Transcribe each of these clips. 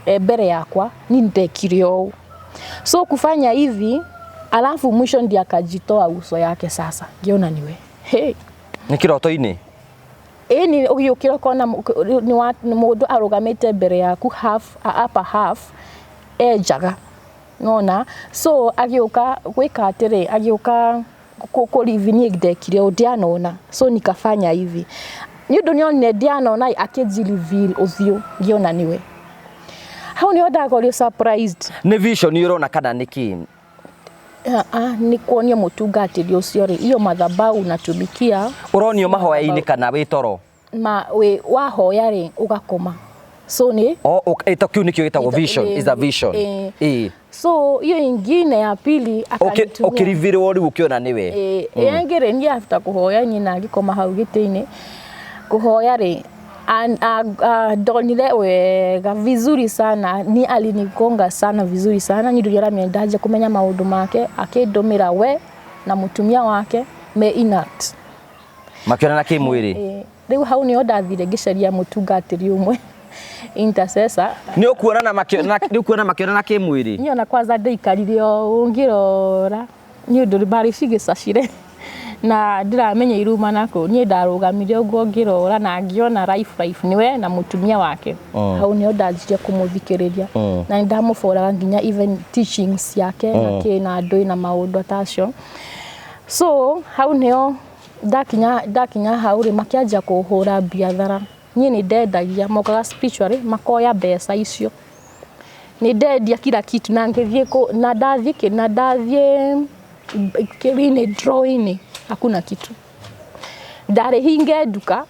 E mbere yakwa ni ndekire ũũ, so kufanya hivi, alafu mwisho ndiye akajitoa uso yake. Sasa ngiona niwe, hey. Nĩ kĩroto-inĩ? Ĩni, ũgĩũkĩra ũkona nĩ mũndũ arũgamĩte mbere yaku, half, upper half enjaga nona. So agĩũka gwĩka atĩrĩ, agĩũka kũrivi niĩ ndekire ũũ ndianona, so nikafanya hivi nĩ ũndũ nĩonire ndianona, akĩnjireveal ũthiũ, ngĩona niwe. Hau nĩho ndakorirwo surprised. Nĩ vision ũrona kana nĩ kĩ? Ah, ah, nĩ kuonio mũtungatĩri ũcio rĩ, iyo madhabahu unatumikia. Ũronio mahoya-inĩ kana wĩ toro? Ma wĩ wahoya rĩ, ũgakoma, so nĩ O ĩto kĩu nĩkĩo gĩtagwo vision, is a vision. Ĩ. So hiyo ingine ya pili akanitumia. Ũkĩrivirwo rĩu ũkĩona nĩwe? Ĩĩ, ĩngĩ rĩ, niĩ after kũhoya nyina ngĩkoma hau gĩtĩ-inĩ kũhoya rĩ, ndonire wega vizuri sana, ni alinigonga sana vizuri sana. Nĩ ndũrĩa aramenya ndanjia kũmenya maũndũ make, akĩndũmĩra we na mũtumia wake me intact. Makĩonana kĩmwĩrĩ? Ĩĩ. Rĩu hau nĩho ndathire ngĩcaria mũtungatĩri ũmwe intercessor. Nĩ ũkuonana makĩonana, nĩ ũkuona makĩonana kĩmwĩrĩ? Niĩ ona kwanza ndaikarire o ũũ ngĩrora nĩ ũndũ marĩ cigĩcacire na ndiramenya iruma nakũ. Niĩ ndarũgamire ũguo ngĩrora na ngĩona life life nĩwe na mũtumia wake. Hau nĩho ndanjirie kũmũthikĩrĩria na nĩ ndamũboraga nginya even teachings yake na kĩ na ndũĩ na maũndũ tacio. So hau nĩho ndakinya hau rĩ, makĩanjia kũhũra biathara. Niĩ nĩ ndendagia, mokaga spiritually makoya mbeca icio, nĩ ndendia kila kitu na ngĩthiĩ na ndathiĩ kĩ na ndathiĩ kĩrinĩ draw-inĩ, hakuna kitu. Ndarĩ hinge nduka,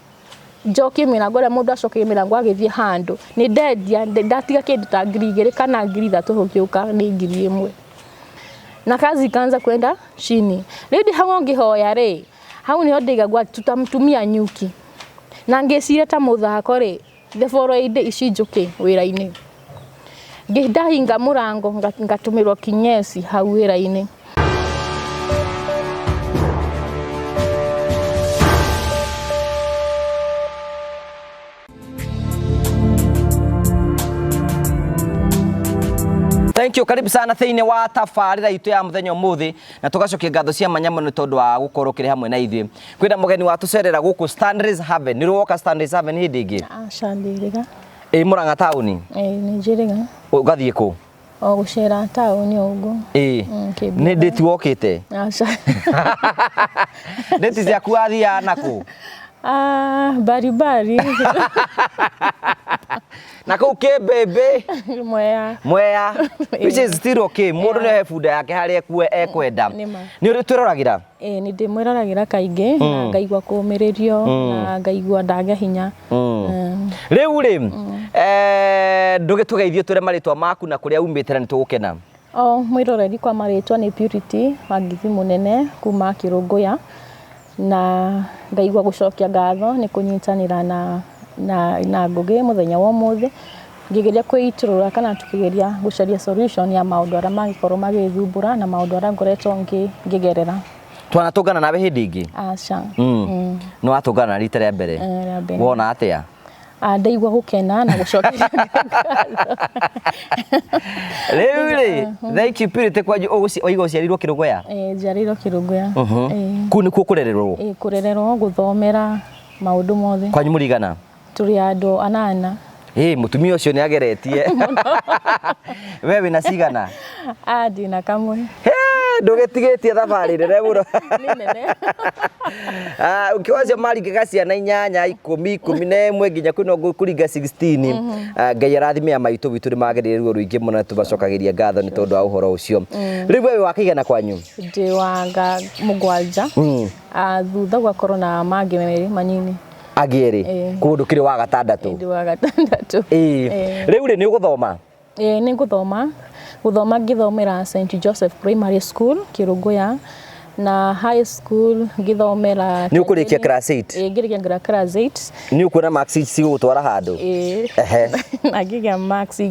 njokie mĩrango ĩrĩa mũndũ acokagia mĩrango agĩthiĩ handũ, nĩ ndendia ndatiga kĩndũ ta 2000 kana 3000, gũgĩũka nĩ 1000 na kazi ikaanza kwenda chini. Rĩu ndĩ hau ngĩhoya rĩ, hau nĩho ndaigagua tutamtumia nyuki na ngĩciria ta mũthako rĩ, the following day ici njũkĩ wĩra-inĩ, ndahinga mũrango ngatũmĩrwo kinyesi hau wĩra-inĩ. Thank you, karibu sana thĩinĩ wa tabarĩra itũ ya mũthenya ũmũthĩ, na tũgacokia ngatho cia mwanya mũno nĩ tondũ wa gũkorwo ũkĩrĩ hamwe na ithuĩ. Kwĩna mũgeni wa tũcerera gũkũ Stanley's Haven. Nĩ ũroka Stanley's Haven hĩndĩ ĩngĩ? Aca, ndĩrĩga. Ĩ Murang'a taũni? Ĩĩ, nĩ njĩrĩga. Ũgathiĩ kũ? O gũcera taũni ũguo. Ĩ. Kĩmbiathara. Nĩ ndĩti wokĩte? Aca. Ndĩti ciaku wathiaga nakũ? Ah, baribari. Na kũu kĩmbĩmbĩ? Mwea. Mwea, which is still okay. Mũndũ nĩ ohe bunda yake harĩa ekwenda. Nĩ ma. Nĩ ũrĩ twĩroragĩra? Ĩĩ, nĩ ndĩmwĩroragĩra kaingĩ na ngaigua kũũmĩrĩrio na ngaigua ndagĩa hinya. Rĩu rĩ, ndũgĩtũgeithie, twĩre marĩtwa maku na kũrĩa umĩte na nĩ tũgũkena. O mwĩroreri, kwa marĩtwa nĩ Purity Wangithi Mũnene kuma Kĩrũngũya, na ngaigua gũcokia ngatho nĩ kũnyitanĩra na Ngũgĩ mũthenya wa ũmũthĩ ngĩgeria kwĩitũrũra kana tũkĩgeria gũcaria solution ya maũndũ arĩa mangĩkorwo magĩthumbũra na maũndũ arĩa ngoretwo ngĩgerera. Twanatũngana nawe hĩndĩ ĩngĩ? Aca. Nĩ watũngana na rita rĩa mbere? Eh, rĩa mbere. Wona atĩa? Ah, ndaigua gũkena na gũcokeria ngatho. Rĩu rĩ, thank you Purity. Kwanyu waigua ũciarirwo Kĩrũgũya? Eh, njiarĩirwo Kĩrũngũya. Eh. Kũu nĩkuo kũrererwo? Eh, kũrererwo, gũthomera, maũndũ mothe. Kwanyu mũrigana? Tũrĩ andũ anana. Ĩ, mũtumia ũcio nĩ ageretie. We wĩna cigana? Ah, ndĩna kamwe. He, ndũgĩtigĩtie thabarĩ nene mũno. Nĩ nene. Ah, ũkĩwa acio maringaga ciana inyanya, 10, 11, nginya kwĩna ũngĩ kũringa 16. Ah, Ngai arathime a maitũ witũ, nĩ magereire ruo rũingĩ mũno na tũbacokagĩria ngatho nĩ tondũ wa ũhoro ũcio. Rĩu we wĩ wa kĩigana kwanyu? Ndĩ wa nga mũgwanja. Ah, thutha gũgakorwo na mangĩ merĩ manini. Angĩ erĩ? Ĩĩ. Koguo ndũkĩrĩ wa gatandatũ? Ndĩ wa gatandatũ. Ĩĩ. Ĩĩ. Rĩu rĩ, nĩ ũgũthoma? Ĩĩ, nĩ ngũthoma. Gũthoma ngĩthomera St Joseph Primary School Kĩrũngũya, na high school ngĩthomera Nĩ ũkũrĩkia class 8? Ĩĩ, ngĩrĩkia class 8. Nĩ ũkuona marks cigũgũtwara handũ? Ĩĩ. Ehe. Na ngĩgĩa marks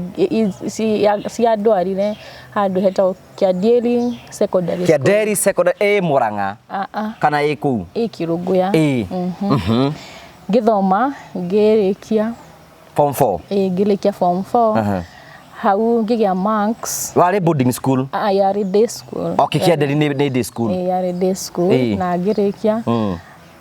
ciandwarire handũ hetagwo Kĩandieri Secondary School. Kĩanderi Secondary ĩ Murang'a? Ah, ah. Kana ĩ kũu? Ĩ Kĩrũngũya. Ĩ. Ngĩthoma ngĩrĩkia Form 4? Ĩĩ, ngĩrĩkia form 4. Hau ngĩgĩa marks. Warĩ boarding school? Ah, yarĩ day school. Okay, Kĩanderi nĩ day school. Ĩĩ, yarĩ day school. Na ngĩrĩkia.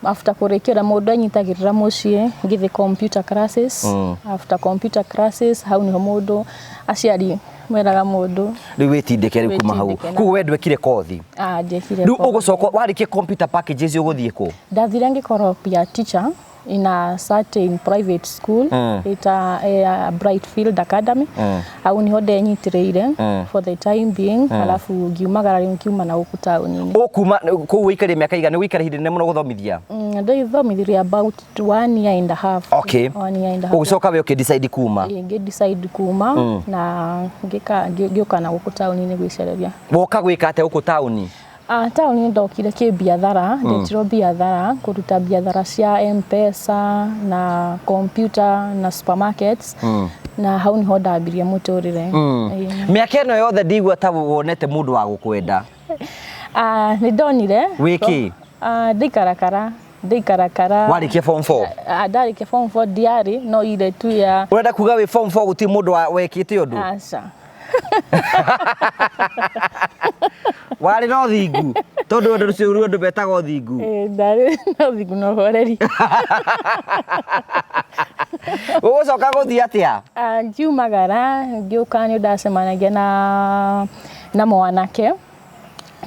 After kũrĩkia ũrĩa mũndũ anyitagĩrĩra mũciĩ, ngĩthiĩ computer classes. After computer classes, hau niho mũndũ aciari meraga mũndũ Rĩu wĩtindĩke rĩu kuma hau. Wĩtindĩke Koguo we ndwekire kothi? Ah, ndiekire Rĩu kothi. ũgũcoka warĩkia computer packages ũgũthiĩ kũ? Ndathire ngĩkorwo peer teacher in a certain private school, ita Brightfield Academy. Hau niho ndenyitĩrĩire for the time being, alafu ngiumagara rĩu ngiuma na gũkũ taũni-inĩ. Ũkuma kũu ũikarire mĩaka igana? Ũikara ihinda inene mũno gũthomithia? Ndaithomithirie about one year and a half. One year and a half. Ũgĩcoka we ũkĩ decide kuma? Ĩĩ, ngĩ decide kuma na ngĩka ngĩũka na gũkũ taũni-inĩ gwĩcereria. Woka gwĩka atĩa gũkũ taũni? Ah, taũni ndokire kĩbiathara, ndetirwo biathara, kũruta biathara cia M-Pesa na computer na supermarkets, na hau niho ndambirie mũtũrĩre. Ĩĩ. Mĩaka ĩno yothe ndigua ta wonete mũndũ wa gũkwenda. Ah, nĩ ndonire. Wĩkĩ? Ah, ndĩikarakara ndĩikarakara. Warĩkia form 4? Ah, ndarĩkia form 4 ndiarĩ no ile tu ya Ũrenda kuga wĩ form 4 gũtirĩ mũndũ wekĩte ũndũ? Aca. Warĩ na ũthingu tondũ andũ rũcio rũ andũ metaga ũthingu. Ĩĩ, ndarĩ na ũthingu na ũhoreri. Ũgũcoka gũthiĩ atĩa? Ah, ngiumagara ngĩũka nĩ ndacemanagia na mwanake,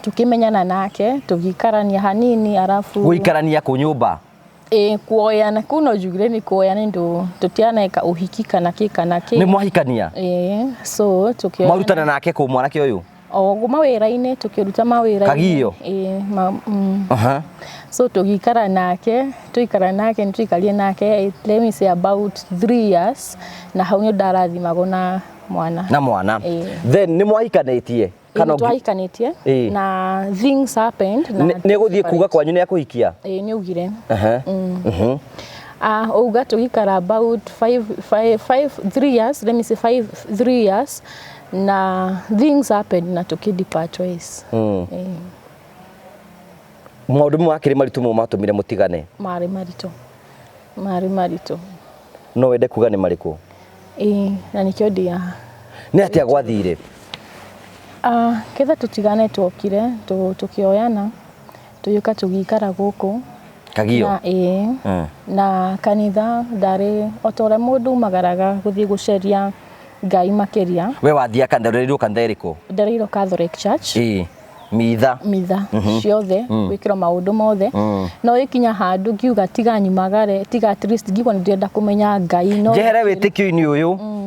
tukĩmenyana nake, tũgĩikarania hanini, arabu Gũikarania kũ, nyũmba? Ĩĩ, kuoyana kũu no njugire nĩ kuoyana, nĩ ndũ tũtianeka ũhiki kana kĩ kana kĩ. Nĩ mwahikania? Ĩĩ, so tũkĩoyana. Mwarutana nake kũ, mwanake ũyũ? O mawĩra-inĩ, tũkĩruta mawĩra-inĩ. Kagio? Ĩĩ, so tũgĩikara nake, tũikara nake, nĩ tũikarire nake, let me say about 3 years, na hau nĩ ndarathimagwo na mwana. Na mwana. Ĩĩ. Then nĩ mwahikanĩtie? Kana twahikanĩtie na things happened na Nĩ gũthiĩ kuga kwanyu nĩ akũhikia? Ĩĩ, nĩ augire. Ah, uga tũgĩikara about 5, 5, 5, 3 years, let me say 5, 3 years, na things happened na tũkĩ depart ways. Ĩĩ. Maũndũ mamwe makĩrĩ maritũ mũno matũmire mũtigane? Marĩ maritũ, marĩ maritũ. No wende kuga nĩ marĩkũ? Ĩĩ, na nĩkĩo ndĩ haha. Nĩ atĩa gwathire? Ah, ketha tũtigane tuokire tũkĩoyana, tũgĩũka tũgĩikara gũkũ. Kagio? Na ĩĩ. Na kanitha ndarĩ o ta ũrĩa mũndũ umagaraga gũthiĩ gũceria Ngai makĩria. We wathiaga kanitha, ũrereirwo kanitha ĩrĩkũ? Ndereirwo Catholic Church. Ĩĩ, mitha? Mitha ciothe, gwĩkĩrwo maũndũ mothe, no ĩkinya handũ ngiuga tiga nyumagare, tiga at least ngigua nĩ ndĩrenda kũmenya Ngai no Njehere wĩtĩkio-inĩ ũyũ.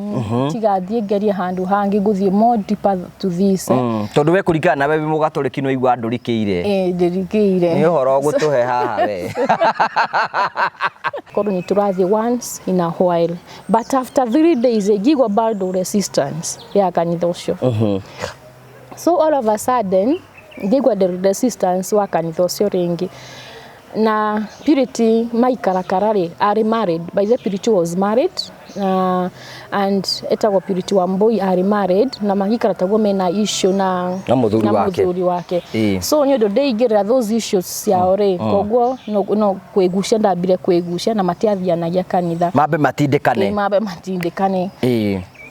Tiga thiĩ ngerie handũ hangĩ ngũthiĩ more deeper to this. Tondũ we kũringana nawe wĩ mũgatoleki no igua ndũrikĩire. Ĩĩ, ndĩrikĩire. Nĩ ũhoro ũgũtũhe haha we. Korwo nĩ tũrathiĩ once in a while, but after 3 days ngigua bado resistance ya kanitha ũcio. So all of a sudden ngĩigua the resistance wa kanitha ũcio rĩngĩ, na Purity maikarakara rĩ, arĩ married. By the Purity was married, and etagwo Purity Wambui, arĩ married na magĩikara taguo mena issue na Na mũthuri na wake. Mũthuri wake. Ĩĩ. So nĩ ũndũ ndĩingĩrĩra those issues ciao rĩ, koguo no kwĩgucia ndambire kwĩgucia na matiathianagia kanitha. Mambe matindĩkane. Ĩĩ, mambe matindĩkane.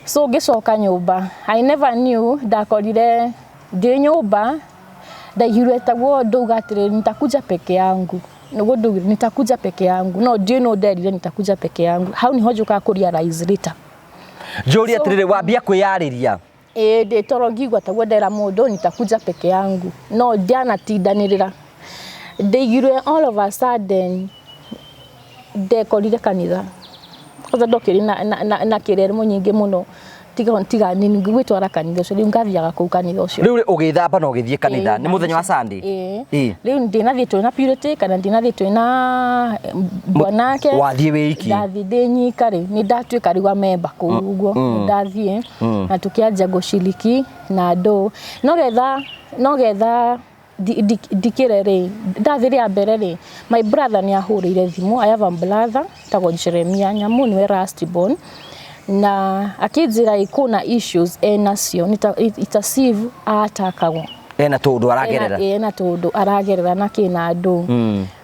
So ngĩcoka nyũmba, I never knew ndakorire ndĩ nyũmba ndaigire taguo ndauga atĩrĩrĩ, "Nitakuja peke yangu." Nĩguo ndaugire, "Nitakuja peke yangu," no ndiũĩ no nderire "Nitakuja peke yangu." Hau niho njũkaga kũ realize later. Njũrie atĩrĩrĩ, wambia kwĩyarĩria? Ĩĩ, ndĩ toro ngigua taguo ndera mũndũ, "Nitakuja peke yangu," no ndianatindanĩrĩra. Ndaigire all of a sudden ndekorire kanitha. Kwanza ndokire na kĩreremo nyingĩ mũno, tiga tiga nĩ gwĩtwara kanitha ũcio, rĩu ngathiaga kũu kanitha ũcio. Rĩu rĩ, ũgĩthamba na ũgĩthiĩ kanitha nĩ mũthenya wa Sunday? Ĩĩ. Ĩĩ. Rĩu ndinathiĩ twĩna Purity kana ndinathiĩ twĩna bwanake. Wathiĩ wĩ iki? Ndathiĩ ndĩ nyika rĩ, nĩ ndatuĩka rĩu amemba kũu ũguo, nĩ ndathiĩ na tũkĩanjia gũciriki na andũ no getha ndikĩre rĩ, ndathiĩ rĩa mbere rĩ, my brother nĩ ahũrĩire thimũ. I have a brother tagwo Jeremia Nyamu, nĩwe last born, na akĩnjĩra ĩ kwĩna issues enacio, nĩ ta it's as if atakagwo. Ena tũũndũ aragerera. Ena tũũndũ aragerera na kĩna andũ.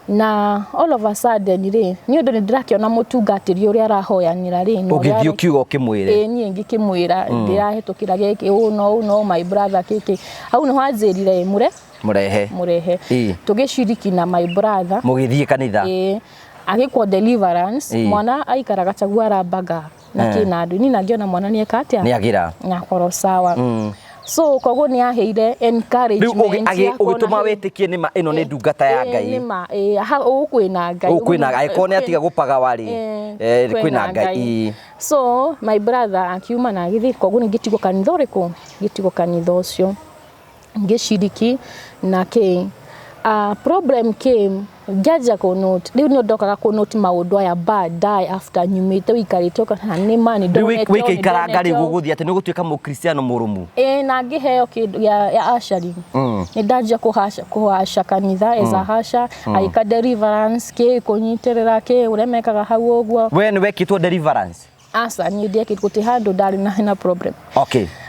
Na all of a sudden rĩ, nĩ ũndũ nĩ ndĩrakĩona mũtungatĩri ũrĩa arahoyanĩra rĩ, na ũrĩa Ũgĩthiĩ ũkiuga ũkĩmwĩre. Ĩĩ, niĩ ngĩkĩmwĩra ndĩrahĩtũkĩra gĩkĩ, ũũ no ũũ no my brother kĩkĩ. Hau nĩho anjĩrire mũre Mũrehe. Mũrehe. Tũgĩciriki na my brother. Mũgĩthiĩ kanitha. Ĩĩ, agĩkwo deliverance. Mwana aikaraga taguo arambaga na kĩna andũ. Niĩ na ngĩona mwana nĩ eka atĩa? Nĩ agĩra. Nĩakorwo sawa. So koguo nĩ aheire Rĩu encouragement ya kuona ũgĩtũma wĩtĩkie nĩma ĩno nĩ ndungata ya Ngai. Nĩma, ĩĩ, ũũ kwĩna Ngai. Ũũ kwĩna, angĩkorwo nĩ atiga gũpagawa rĩ, kwĩna Ngai. So my brother akiuma na agĩthiĩ, koguo nĩ ngĩtigwo kanitha ũrĩkũ? Ngĩtigwo kanitha ũcio. Ngĩciriki na kĩ. Problem came, ngĩanjia kũ note. Rĩu nĩ ndokaga kũ note maũndũ aya baadaye after nyumĩte ũikarĩte ũkona nĩ ma nĩ Rĩu ndonete ũũ, nĩ wĩkĩikaranga ndonete rĩu ũũ. gũgũthiĩ atĩ nĩ ũgũtuĩka mũkristiano mũrũmu. Ĩĩ, na ngĩheo kĩndũ ya ushering. Nĩ ndanjia kũhaca kanitha as a usher, agĩka deliverance, kĩ kũnyitĩrĩra kĩ ũrĩa mekaga hau ũguo. We nĩ wekĩtwo deliverance? Aca, niĩ ndiekĩtwo, gũtirĩ handũ ndarĩ na problem.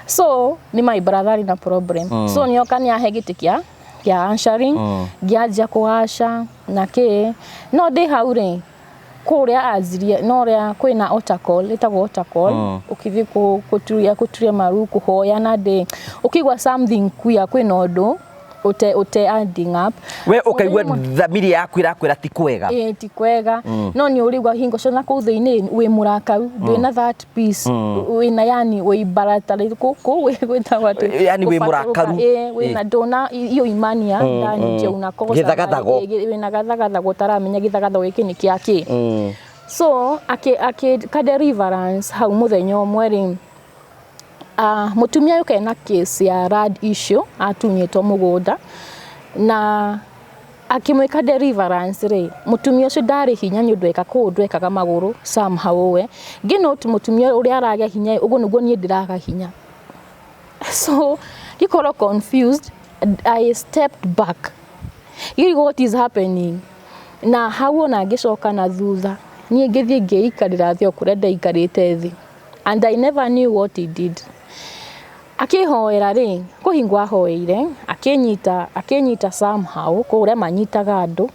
So nĩ my brother arĩ na problem. So nĩoka nĩ ahe gĩtĩ kĩa ushering, ngĩanjia kũhaca na kĩ. No ndĩ hau rĩ, kũrĩa anjirie, no ũrĩa kwĩna altar call, ĩtagwo altar call, ũkĩthiĩ kũturia maru, kũhoya na ndĩ, ũkĩigua something queer, kwĩna ũndũ ũte adding up. We ũkaigua thamiri yaku ĩrakwĩra ti kwega. Ĩĩ, ti kwega. No nĩ ũrĩigua hingo ciothe na kũu thĩinĩ wĩ mũrakaru, ndwĩna that peace, wĩna yani wĩ ibarata rĩ, kũu gwĩtagwo atĩ Yani wĩ kũbatũrũka. mũrakaru. Ĩĩ, wĩna ndũna hiyo imani ya ndani ndio unakosa. Gĩthagathago. Ĩĩ, wĩna gathagathago ũtaramenya gĩthagathago gĩkĩ nĩ kĩa kĩ. So akĩka deliverance hau mũthenya ũmwe rĩ, mũtumia ũyũ kena case ya land issue, atunyĩtwo mũgũnda, na akĩmwĩka deliverance rĩ, mũtumia ũcio ndarĩ hinya nĩ ũndũ eka kũu ndwekaga magũrũ somehow we. Ngĩ note mũtumia ũrĩa aragĩa hinya, ũguo nĩguo niĩ ndĩraga hinya. So ngĩkorwo confused, I stepped back. Ngĩigua what is happening. Na hau ona ngĩcoka na thutha, niĩ ngĩthiĩ ngĩikarĩra thĩ o kũrĩa ndaikarĩte thĩ. And I never knew what he did. Akĩhoera rĩ, kũhingwo ahoeire, akĩnyita somehow, kũrĩa manyitaga andũ.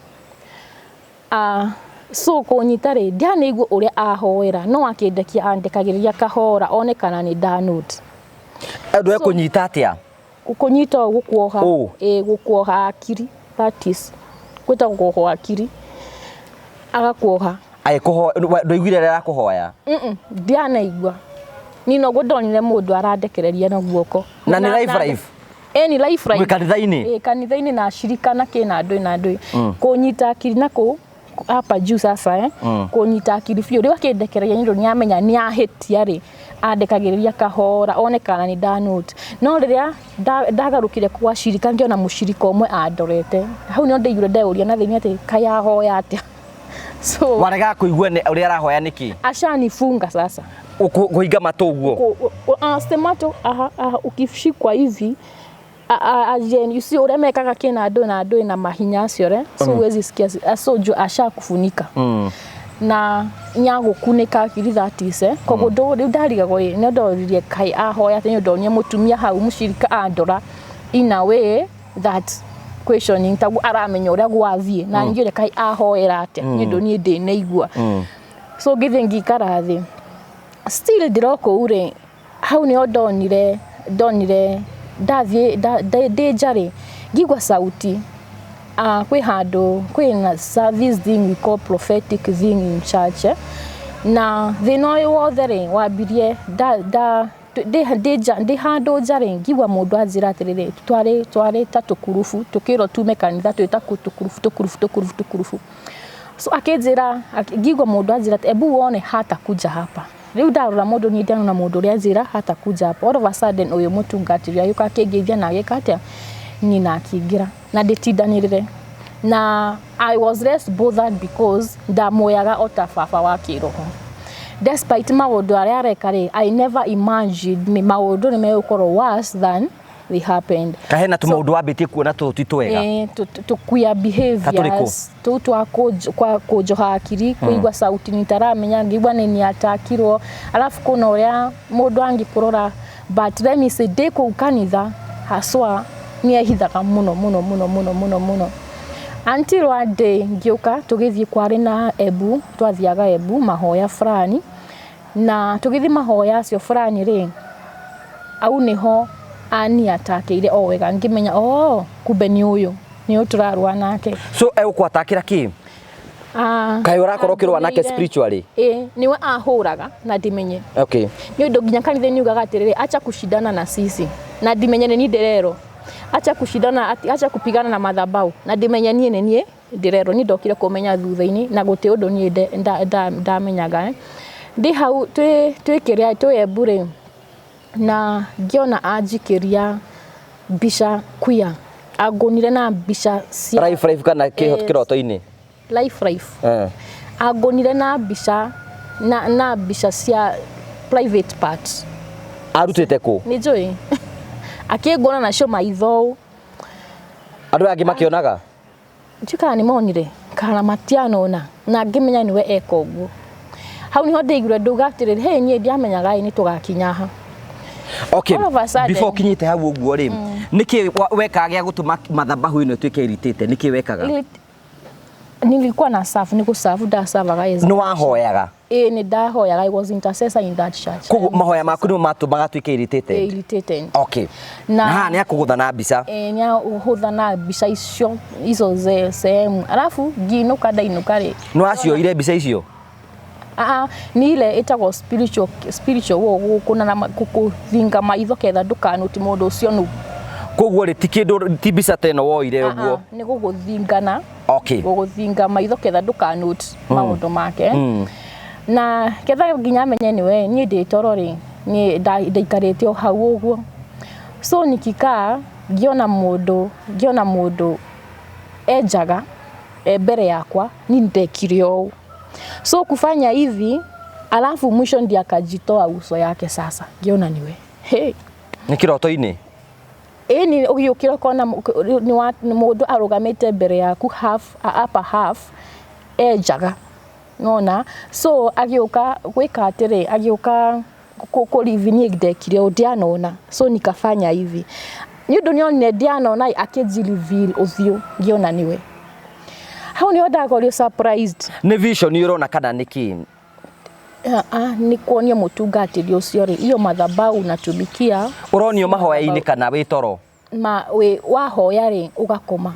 So kũnyita rĩ, ndianaigua ũrĩa ahoera, no akĩndekia, andekagĩrĩria kahora, one kana nĩ ndanote. Andũ ekũnyita atĩa? Kũnyita ũũ gũkuoha. Ũũ? Ĩĩ, gũkuoha akiri, that is. Gwĩtagwo kuohwo akiri. Agakuoha. Agĩkũhoya, ndũiguire rĩrĩa arakũhoya? Ndianaigua. Niĩ noguo ndonire mũndũ arandekereria na guoko. Na nĩ live live? Ĩĩ, nĩ live live. Mwĩ kanitha-inĩ? Ĩĩ, kanitha-inĩ na acirika na kĩ na ndũĩ na ndũĩ. Kũnyita akiri na kũ hapa juu sasa, Kũnyita akiri biũ. Rĩu akĩndekereria nĩ ũndũ nĩamenya nĩahĩtia rĩ, andekagĩrĩria kahora one kana nĩ ndanote. No rĩrĩa ndagarũkire kwa acirika ngĩona mũcirika ũmwe andorete. Hau nĩho ndaiguire ndeyũria na thĩinĩ atĩ kaĩ ahoya atĩa. So waregaga kũigua ũrĩa arahoya nĩkĩ? Ashanifunga sasa. Kũhinga matũ ũguo? Sema tu, aha, aha, ukishikwa hivi, you see ũrĩa mekaga kĩna andũ na andũ na mahinya acio re, so huwezi sikia, so juu ashakufunika. Na nĩagũkunĩka akiri that is, koguo rĩu ndarigagwo ĩ, nĩ ndoririe kaĩ ahoya atĩ nĩ ndonire mũtumia hau mũcirika andora in a way that questioning taguo aramenya ũrĩa gwathiĩ, na ngĩũria kaĩ ahoera atĩa nĩ ũndũ niĩ ndĩnaigua. So ngĩthiĩ ngĩikara thĩ, still ndĩro kũu rĩ, hau nĩho ndonire ndathiĩ ndĩ nja rĩ, ngĩigua sauti. Kwĩ handũ kwĩna service thing we call prophetic thing in church, Na thĩna ũyũ wothe rĩ wambirie ndĩ nja, ndĩ handũ nja rĩ, ngĩigua mũndũ anjĩra atĩrĩrĩ, twarĩ ta tũkurubu, tũkĩrwo tume kanitha twĩ ta tũkurubu, tũkurubu, tũkurubu, tũkurubu. So akĩnjĩra, ngĩigua mũndũ anjĩra atĩ, ebu wone hatakuja hapa. Rĩu ndarora mũndũ, niĩ ndianona mũndũ ũrĩa anjĩra hatakuja hapa. All of a sudden ũyũ mũtungatĩri agĩũka akĩngeithia na agĩka atĩa, niĩ na akĩingĩra na ndĩtindanĩrĩre. Na I was less bothered because ndamuoyaga o ta baba wa kĩroho. Despite maũndũ arĩa areka rĩ, I never imagined nĩ maũndũ nĩ megũkorwo worse than they happened. Kahena tũmaũndũ wambĩtie kuona tũtũ ti twega. Tũ queer behaviors, tũu twa kũnjoha akiri, kũigua sauti nitaramenya, ngĩigua nĩ nĩatakirwo, alafu kuna ũrĩa mũndũ angĩkũrora, but let me say ndĩ kũu kanitha haswa Nĩ ehithaga mũno mũno mũno mũno mũno mũno until one day ngĩũka tũgĩthiĩ, kwarĩ na Embu, twathiaga Embu mahoya fulani, na tũgĩthiĩ mahoya acio fulani rĩ, au nĩho aniatakĩire o wega, ngĩmenya, oh, kumbe nĩ ũyũ, nĩ ũyũ tũrarũa nake. So egũkwatakĩra kĩ? Ah, Kaĩ ũrakorwo ũkĩrũa nake andũmĩire- spiritually? Ĩ, nĩwe ahũraga na ndimenye. Nĩ ũndũ nginya kanitha-inĩ ugaga atĩrĩrĩ, acha kushindana na sisi, na ndimenye nĩ niĩ ndĩrerwo acha kushindana, acha kupigana na madhabahu, na ndimenye niĩ nĩ niĩ ndĩrerwo. Niĩ ndokire kũmenya thutha-inĩ, na gũtĩ ũndũ niĩ ndamenyaga, eh. Ndĩ hau twĩ kĩrĩa, twĩ Embu rĩ, na ngĩona anjikĩria mbica queer, angũnire na mbica cia Life life kana Eh, kĩroto-inĩ? Life life. Eh. Angũnire na mbica na mbica cia private parts. Arutĩte kũ? Nĩ njũĩ akĩngũna nacio maitho ũũ. Andũ aya angĩ makĩonaga? Ndiũĩ kana nĩ monire kana matianona, na ngĩmenya nĩwe eka ũguo. Hau niho ndaiguire ndauga atĩrĩrĩ, hey, niĩ ndiamenyaga ĩ nĩ tũgakinya haha. Okay. All of a sudden- Before ũkinyĩte hau ũguo rĩ, nĩkĩ wekaga gĩa gũtũma madhabahu ĩno ĩtuĩke irritated? Nĩkĩ wekaga? Nilikuwa na serve, nĩ gũserve ndasavaga. Nĩ wahoyaga? Ĩ, nĩ ndahoyaga. I was intercessor in that church. Koguo mahoya maku nĩmo matũmaga atuĩke irritated? Irritated. Okay. Na haha nĩ akũgũtha na mbica? Eh, nĩ ahũtha na mbica icio, izo sehemu, alafu ngiinũka, ndainũka rĩ, Nĩ wacioire mbica icio? Ah, ni ile ĩtagwo spiritual war, gũkũnana gũkũthinga maitho ketha ndũkanũti mũndũ ũcio nũ. Koguo rĩ, ti kĩndũ, ti mbica ta ĩno woire ũguo? Nĩ gũgũthingana, gũgũthinga maitho ketha ndũkanũti maũndũ make, na ketha nginya amenye nĩwe. Niĩ ndĩ toro rĩ, niĩ ndaikarĩte o hau ũguo, so nikikaa ngĩona mũndũ enjaga e mbere yakwa. Ni ndekire ũũ, so kufanya hivi, alafu mwisho ndiye akajitoa uso yake. Sasa ngiona niwe, hey. Nĩ kĩroto-inĩ? Ĩni, ũgĩũkĩra ũkona nĩ mũndũ arũgamĩte mbere yaku, half, upper half enjaga nona. So agĩũka gwĩka atĩrĩ, agĩũka kũrivi, niĩ ndekire ũũ, ndianona, so nikafanya hivi nĩ ũndũ nĩonire ndianona, akĩnji reveal ũthiũ, ngĩona niwe. Hau nĩho ndakorio surprised. Nĩ vision ũrona kana nĩ kĩ? Ah, ah, nĩ kuonio mũtungatĩri ũcio rĩ, iyo madhabahu unatumikia. Ũronio mahoya-inĩ kana wĩ toro? Ma wĩ wahoya rĩ, ũgakoma,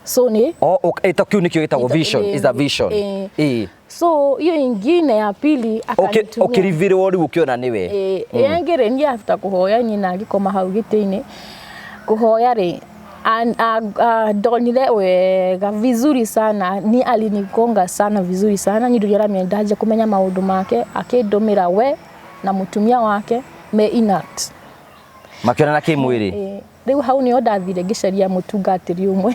so nĩ O ĩto kĩu nĩkĩo gĩtagwo vision, is a vision. Eh. So hiyo ingine ya pili akanitumia. Ũkĩrivirwo rĩu ũkĩona nĩwe? Eh, ĩngĩ rĩ, niĩ after kũhoya nyina ngĩkoma hau gĩtĩ-inĩ kũhoya rĩ, ndonire wega vizuri sana, ni alinigonga sana vizuri sana. Ni ndio aramenya ndaje kũmenya maũndũ make, akĩndũmĩra we na mũtumia wake me intact. Makĩonana kĩmwĩrĩ? Eh, rĩu hau nĩho ndathire ngĩcaria mũtungatĩri ũmwe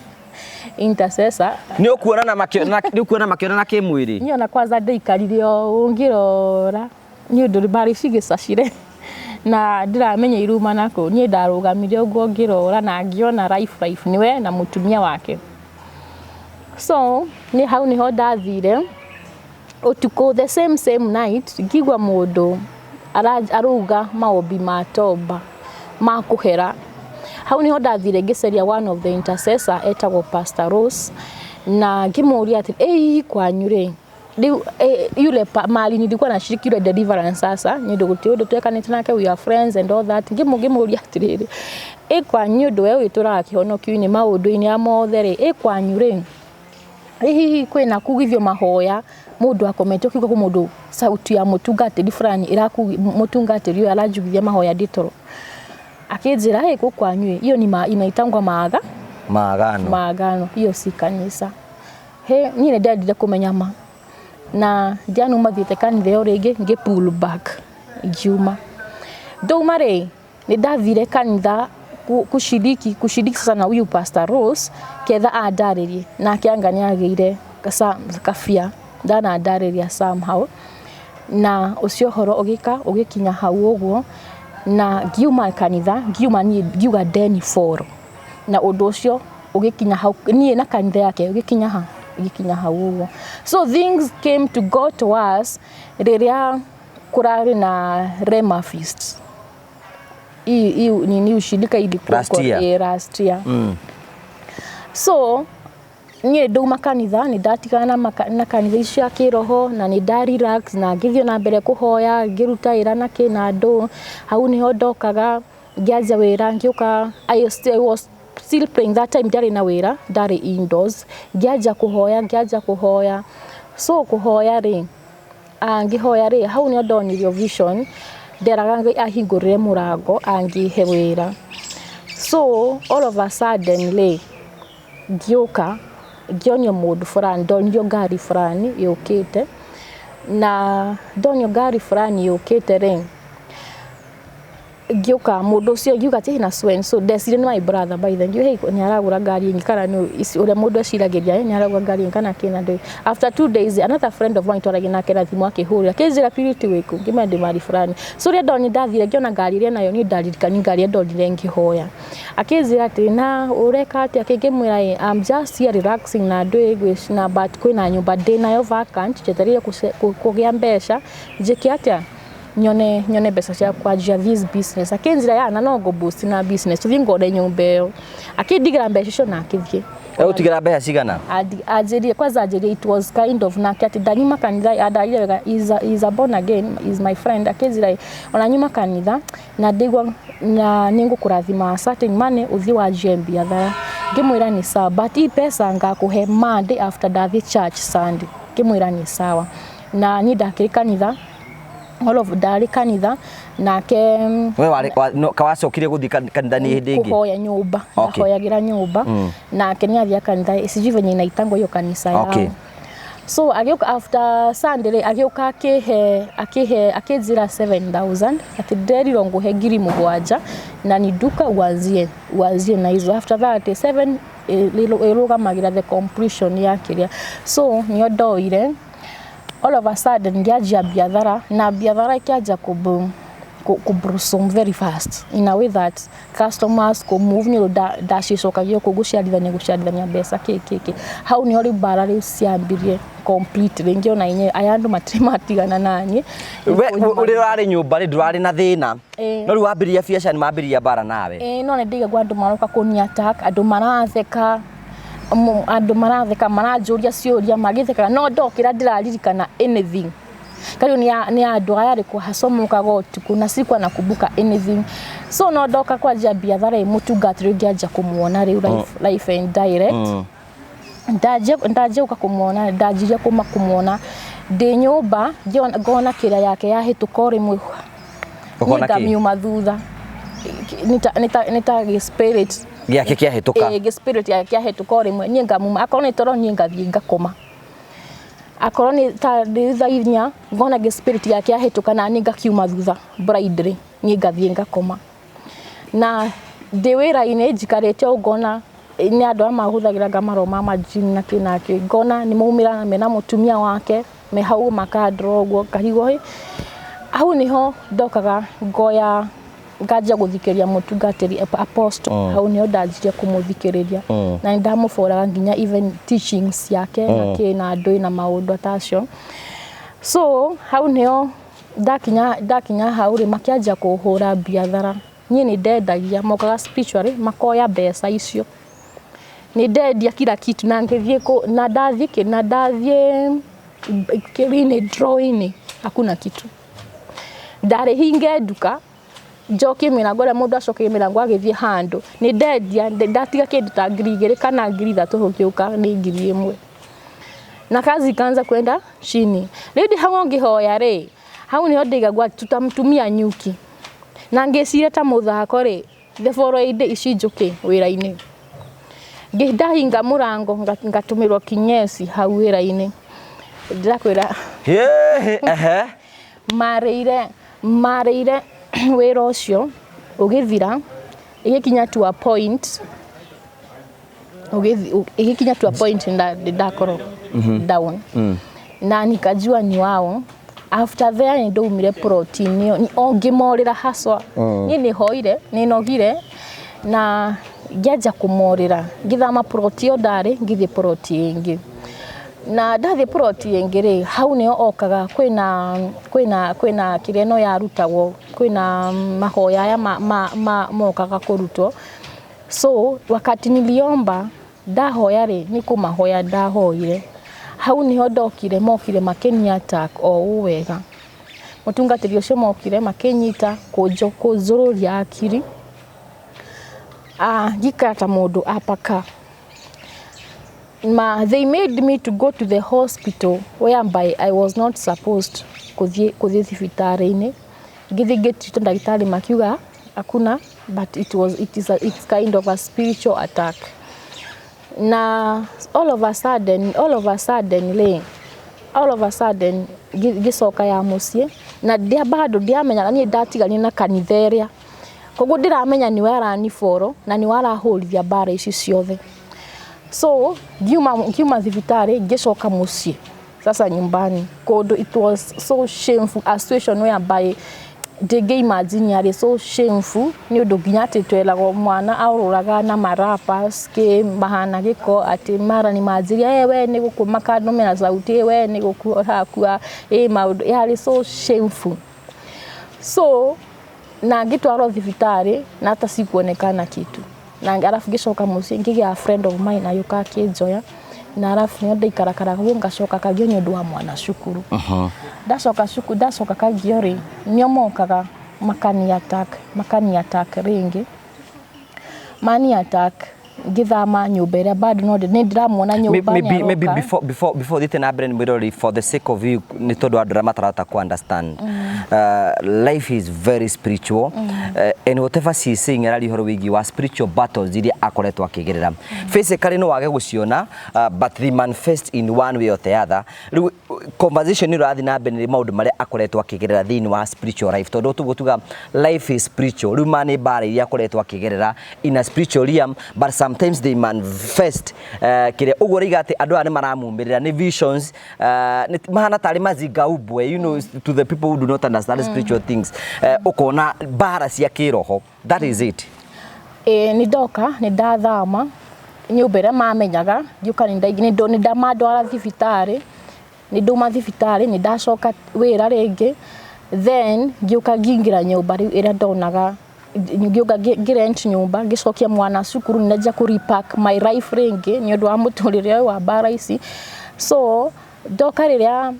intercessor. Nĩ ũkuonana makĩonana, nĩ ũkuona makĩonana kĩmwĩrĩ? Niĩ ona kwanza ndaikarire o ngĩrora nĩ ũndũ marĩ cigĩcacire na ndiramenya iruma nakũ. Niĩ ndarũgamire ũguo ngĩrora na ngĩona life life nĩwe na mũtumia wake. So nĩ hau nĩho ndathire ũtukũ, the same same night, ngigua mũndũ arauga maombi ma tomba ma kũhera. Hau niho ndathire ngĩcaria one of the intercessor etagwo Pastor Rose, na ngĩmũria atĩ ĩ kwanyu rĩ, rĩu yule mahali nilikuwa nashiriki yule deliverance. Sasa nĩ ũndũ gũtirĩ ũndũ twekanĩte nake, we are friends and all that. Ngĩmũria atĩrĩrĩ, ĩ kwanyu, ũndũ we wĩtũraga kĩhonokio-inĩ maũndũ-inĩ ya mothe rĩ, ĩ kwanyu rĩ, ĩ hihi kwĩna kugithio mahoya mũndũ akomete, ũkigua kwĩ mũndũ sauti ya mũtungatĩri fulani ĩraku mũtungatĩri ũyũ aranjugithia mahoya ndĩ toro? Akĩnjĩra, ĩ gũkũ kwanyu ĩ, hiyo ni inaitangwa maaga Maagano. Maagano, hiyo si kanisa. He, niĩ nĩ ndendire kũmenya ma, na ndianuma thiĩte kanitha ĩyo rĩngĩ, ngĩ pull back, ngiuma. Ndauma rĩ, nĩ ndathire kanitha kushiriki sasa na huyu Pastor Rose ketha andarĩrie nake, anga nĩ agĩire kabia ndanandarĩria somehow, na ũcio ũhoro ũgĩka ũgĩkinya hau ũguo, na ngiuma kanitha, ngiuma niĩ ngiuga ndeni follow, na ũndũ ũcio ũgĩkinya hau, niĩ na kanitha yake ũgĩkinya ha ũgĩkinya hau ũguo. So things came to go to us rĩrĩa kũrarĩ na Rema Feast. Hii nini ushirika ilikuwa Last year. Last year. So niĩ ndauma kanitha, nĩ ndatigana na kanitha icio cia kĩroho na nĩ nda relax na ngĩthiĩ na mbere kũhoya, ngĩruta wĩra na kĩ na andũ. Hau nĩho ndokaga ngĩanjia wĩra, ngĩũka. I was still praying that time. Ndarĩ na wĩra, ndarĩ indoors, ngĩanjia kũhoya, ngĩanjia kũhoya. So kũhoya rĩ, ngĩhoya rĩ, hau nĩho ndonirio vision. Nderaga Ngai ahingũrĩre mũrango angĩhe wĩra. So all of a sudden rĩ, ngĩũka ngĩonio mũndũ fulani, ndonirio ngari fulani yũkĩte, na ndonio ngari fulani yũkĩte rĩ, ngĩũka mũndũ ũcio ngiuga atĩ na so and so. Ndecire nĩ my brother by the way, nĩ aragũra ngari ĩngĩ kana nĩ ũrĩa mũndũ eciragĩria, nĩ aragũra ngari ĩngĩ kana kĩna ndũ. After 2 days, another friend of mine twaragia nake na thimũ akĩhũrĩra, akĩnjĩra, "Purity, wĩkũ?" Ngĩmwĩra ndĩ mari fulani. So rĩrĩa ndonire, ndathire ngĩona ngari ĩrĩa nayo niĩ ndaririkani ngari ĩrĩa ndonire ngĩhoya. Akĩnjĩra atĩ, "Na ũreka atĩa?" Ngĩmwĩra, "I'm just here relaxing na ndũ na but kwĩna nyũmba ndĩ nayo vacant, njetereire kũgĩa mbeca, njĩke atĩa, nyone mbeca cia kwanjia this business." Akĩnjĩra, "Ya na no ngũ boost na business, tũthiĩ ngone nyũmba ĩyo." Akĩndigĩra mbeca icio na akĩthiĩ. Egũtigĩra mbeca cigana? Anjĩrire kwanza, anjĩrire it was kind of nake atĩ ndanyuma kanitha, andarire wega, is a born again, is my friend. Akĩnjĩra ona nyuma kanitha na ndigwa na nĩngũkũrathima certain money ũthiĩ wanjie biathara. Ngĩmwĩra nĩ sawa, but hii pesa ngakũhe Monday after ndathiĩ church Sunday. Ngĩmwĩra nĩ sawa. Na niĩ ndakĩrĩ kanitha, all of ndarĩ kanitha nake. We warĩ kawacokire gũthiĩ kanitha nĩ hĩndĩ ĩngĩ? Kuhoya nyũmba. Ndahoyagĩra nyũmba, nake nĩ athiaga kanitha, sijui venye inaitangwo hiyo kanisa yao. So agĩũka after Sunday rĩ, agĩũka akĩhe akĩnjĩra 7000, atĩ nderirwo ngũhe 7,000 na ni duka uanzie na hizo. After that, 7 ĩrũgamagĩra the completion ya kĩrĩa. So nĩo ndoire. All of a sudden ngĩanjia biathara na biathara ĩkĩanjia kũ blossom very fast in a way that customers kũ move nĩ ũndũ ndacicokagia kũ gũciarithania mbeca kĩ kĩ kĩ. Hau nĩho rĩu mbara rĩu ciambirie completely. Ngĩona inyuĩ aya andũ matirĩ matigana naniĩ. We ũrĩa ũrarĩ nyũmba rĩ, ndũrarĩ na thĩna? Ĩĩ. No rĩu wambĩrĩria biacara nĩ mambĩrĩria mbara nawe? Ĩĩ, no nĩ ndĩigagua andũ maroka kũni attack, andũ maratheka, andũ maratheka, maranjũria ciũria magĩthekaga, no ndokĩra ndĩraririkana anything. Kariu nĩ andũ aya arĩkũ hacomokaga ũtukũ na sikuwa nakumbuka anything. So no ndoka kwanjia biathara ĩ, mũtungatĩri ngĩanjia kũmuona rĩu life and direct. Ndanjia gũka kũmuona, ndanjirie kuma kũmuona ndĩ nyũmba, ngona kĩrĩa yake yahĩtũka o rĩmwe. Ũkona Niĩ kĩ? Ngamiuma thutha nĩ ta gĩ spirit. Gĩake kĩahĩtũka? Ĩĩ, gĩ spirit yake kĩahĩtũka o rĩmwe, niĩ ngamuma. Akorwo nĩ toro, niĩ ngathiĩ ngakoma. Akorwo nĩ ta ndĩ thaa 4, ngona gĩ spirit yake yahĩtũka na niĩ ngakiuma thutha blindly, niĩ ngathiĩ ngakoma. Na ndĩ wĩra-inĩ njikarĩte ũũ, ngona nĩ andũ aya mahũthagĩra ngamaroma ma majini na kĩ na kĩ, ngona nĩ maumĩra mena mũtumia wake me hau makandora ũguo, ngarigwo hĩ. Hau nĩho ndokaga ngoya nganjia gũthikĩrĩria mũtungatĩri apostle. Hau nĩho ndanjirie kũmũthikĩrĩria na nĩ ndamũboraga nginya even teachings yake na kĩ na ndũĩ na maũndũ tacio. So hau nĩho ndakinya hau rĩ, makĩanjia kũhũra biathara. Niĩ nĩ ndendagia, mokaga spiritually makoya mbeca icio. Nĩ ndendia kila kitu na ngĩthiĩ na ndathiĩ kĩ na ndathiĩ kĩrĩ-inĩ, draw-inĩ, hakuna kitu. Ndarĩ hinge nduka, njokie mĩrango ĩrĩa mũndũ acokagia mĩrango agĩthiĩ handũ. Nĩ ndendia, ndatiga kĩndũ ta 2,000 kana 3,000, gũgĩũka nĩ 1,000 na kazi ikaanza kwenda chini. Rĩu ndĩ hau ngĩhoya rĩ, hau nĩho ndĩigagua tutamtumia nyuki na ngĩciria ta mũthako rĩ, the following day ici njũkĩ wĩra-inĩ. Ndahinga mũrango, ngatũmĩrwo kinyesi hau wĩra-inĩ, ndĩrakwĩra. Hĩ, ehe. Marĩire wĩra ũcio ũgĩthira, ĩgĩkinya to a point ĩgĩkinya to a point ndakorwo down na nikajua ni wao. After there nĩ ndaumire plot-inĩ ĩyo o ngĩmorĩra haswa. Niĩ nĩ hoire, nĩ nogire na ngĩanjia kũmorĩra, ngĩthama plot ĩyo ndarĩ, ngĩthiĩ plot ĩngĩ. Na ndathiĩ plot ĩngĩ rĩ, hau nĩho okaga kwĩna kwĩna kwĩna kĩrĩa ĩno yarutagwo, kwĩna mahoya aya ma mokaga kũrutwo. So wakati niliomba, ndahoya rĩ, nĩ kũmahoya ndahoire, hau nĩho ndokire mokire makĩni attack o ũũ wega. Mũtungatĩri ũcio mokire makĩnyita kũnjũrũria akiri. Ah, ngĩikara ta mũndũ apaka ma. They made me to go to the hospital whereby I was not supposed kũthiĩ thibitarĩ-inĩ. Ngĩthiĩ ngĩtreatwo, ndagĩtarĩ makiuga hakuna, but it was it is a, it's kind of a spiritual attack. Na all of a sudden rĩ, all of a sudden ngĩcoka ya mũciĩ na ndia bado ndiamenyaga niĩ ndatiganire na kanitha ĩrĩa, koguo ndĩramenya nĩwe aranifollow na nĩwe arahũrithia mbara ici ciothe. So ngiuma thibitarĩ, ngĩcoka mũciĩ sasa nyumbani kũndũ. It was so shameful, a situation whereby ndĩngĩ imagine, yarĩ so shameful nĩ ũndũ nginya atĩ tweragwo mwana aũrũraga na marapas kĩ mahana gĩko, atĩ mara nĩ manjirie, "Eh, we nĩ gũkũ," makandũmĩra sauti, "Eh, we nĩ gũkua ũrakua." Ĩ maũndũ yarĩ so shameful. So na ngĩtwarwo thibitarĩ na hata sikuonekana kitu, na arabu ngĩcoka mũciĩ, ngĩgĩa a friend of mine agĩũka akĩnjoya, na arabu nĩo ndaikarakara guo, ngacoka Kagio nĩ ũndũ wa mwana cukuru. Ndacoka cukuru, ndacoka Kagio rĩ, nĩo mokaga makani attack rĩngĩ, mani attack. Ngĩthama nyũmba ĩrĩa bado no nĩ ndĩramuona nyũmba. Maybe maybe nĩaroka. Before thiĩte na mbere nĩ mwĩrori, for the sake of you, nĩ tondũ andũ arĩa matarahota ku understand, life is very spiritual, and whatever she is saying, araria ũhoro wĩgiĩ wa spiritual battles iria akoretwo akĩgerera. Physically no wage gũciona, but they manifest in one way or the other. Rĩu conversation ĩno ĩrathiĩ na mbere nĩ maũndũ marĩa akoretwo akĩgerera thĩinĩ wa spiritual life, tondũ tũguo tuga life is spiritual. Rĩu ma nĩ mbara iria akoretwo akĩgerera in a spiritual realm, but sometimes they manifest kĩrĩa ũguo rĩiga atĩ andũ aya nĩ maramumĩrĩra nĩ visions, mahana tarĩ mazingaubwe, to the people who do not understand spiritual things, ũkona mbara cia kĩroho. That is it. Ĩĩ, nĩ ndoka, nĩ ndathama nyũmba ĩrĩa mamenyaga, ngĩũka nĩ ndamandwara thibitarĩ, nĩ ndauma thibitarĩ, nĩ ndacoka wĩra rĩngĩ, then ngĩũka ngĩingĩra nyũmba rĩu ĩrĩa ndonaga, ngĩũka ngĩ-rent nyũmba, ngĩcokia mwana cukuru, nĩ ndanjia kũ repack my life rĩngĩ nĩ ũndũ wa mũtũrĩre ũyũ wa mbara ici. So ndoka rĩrĩa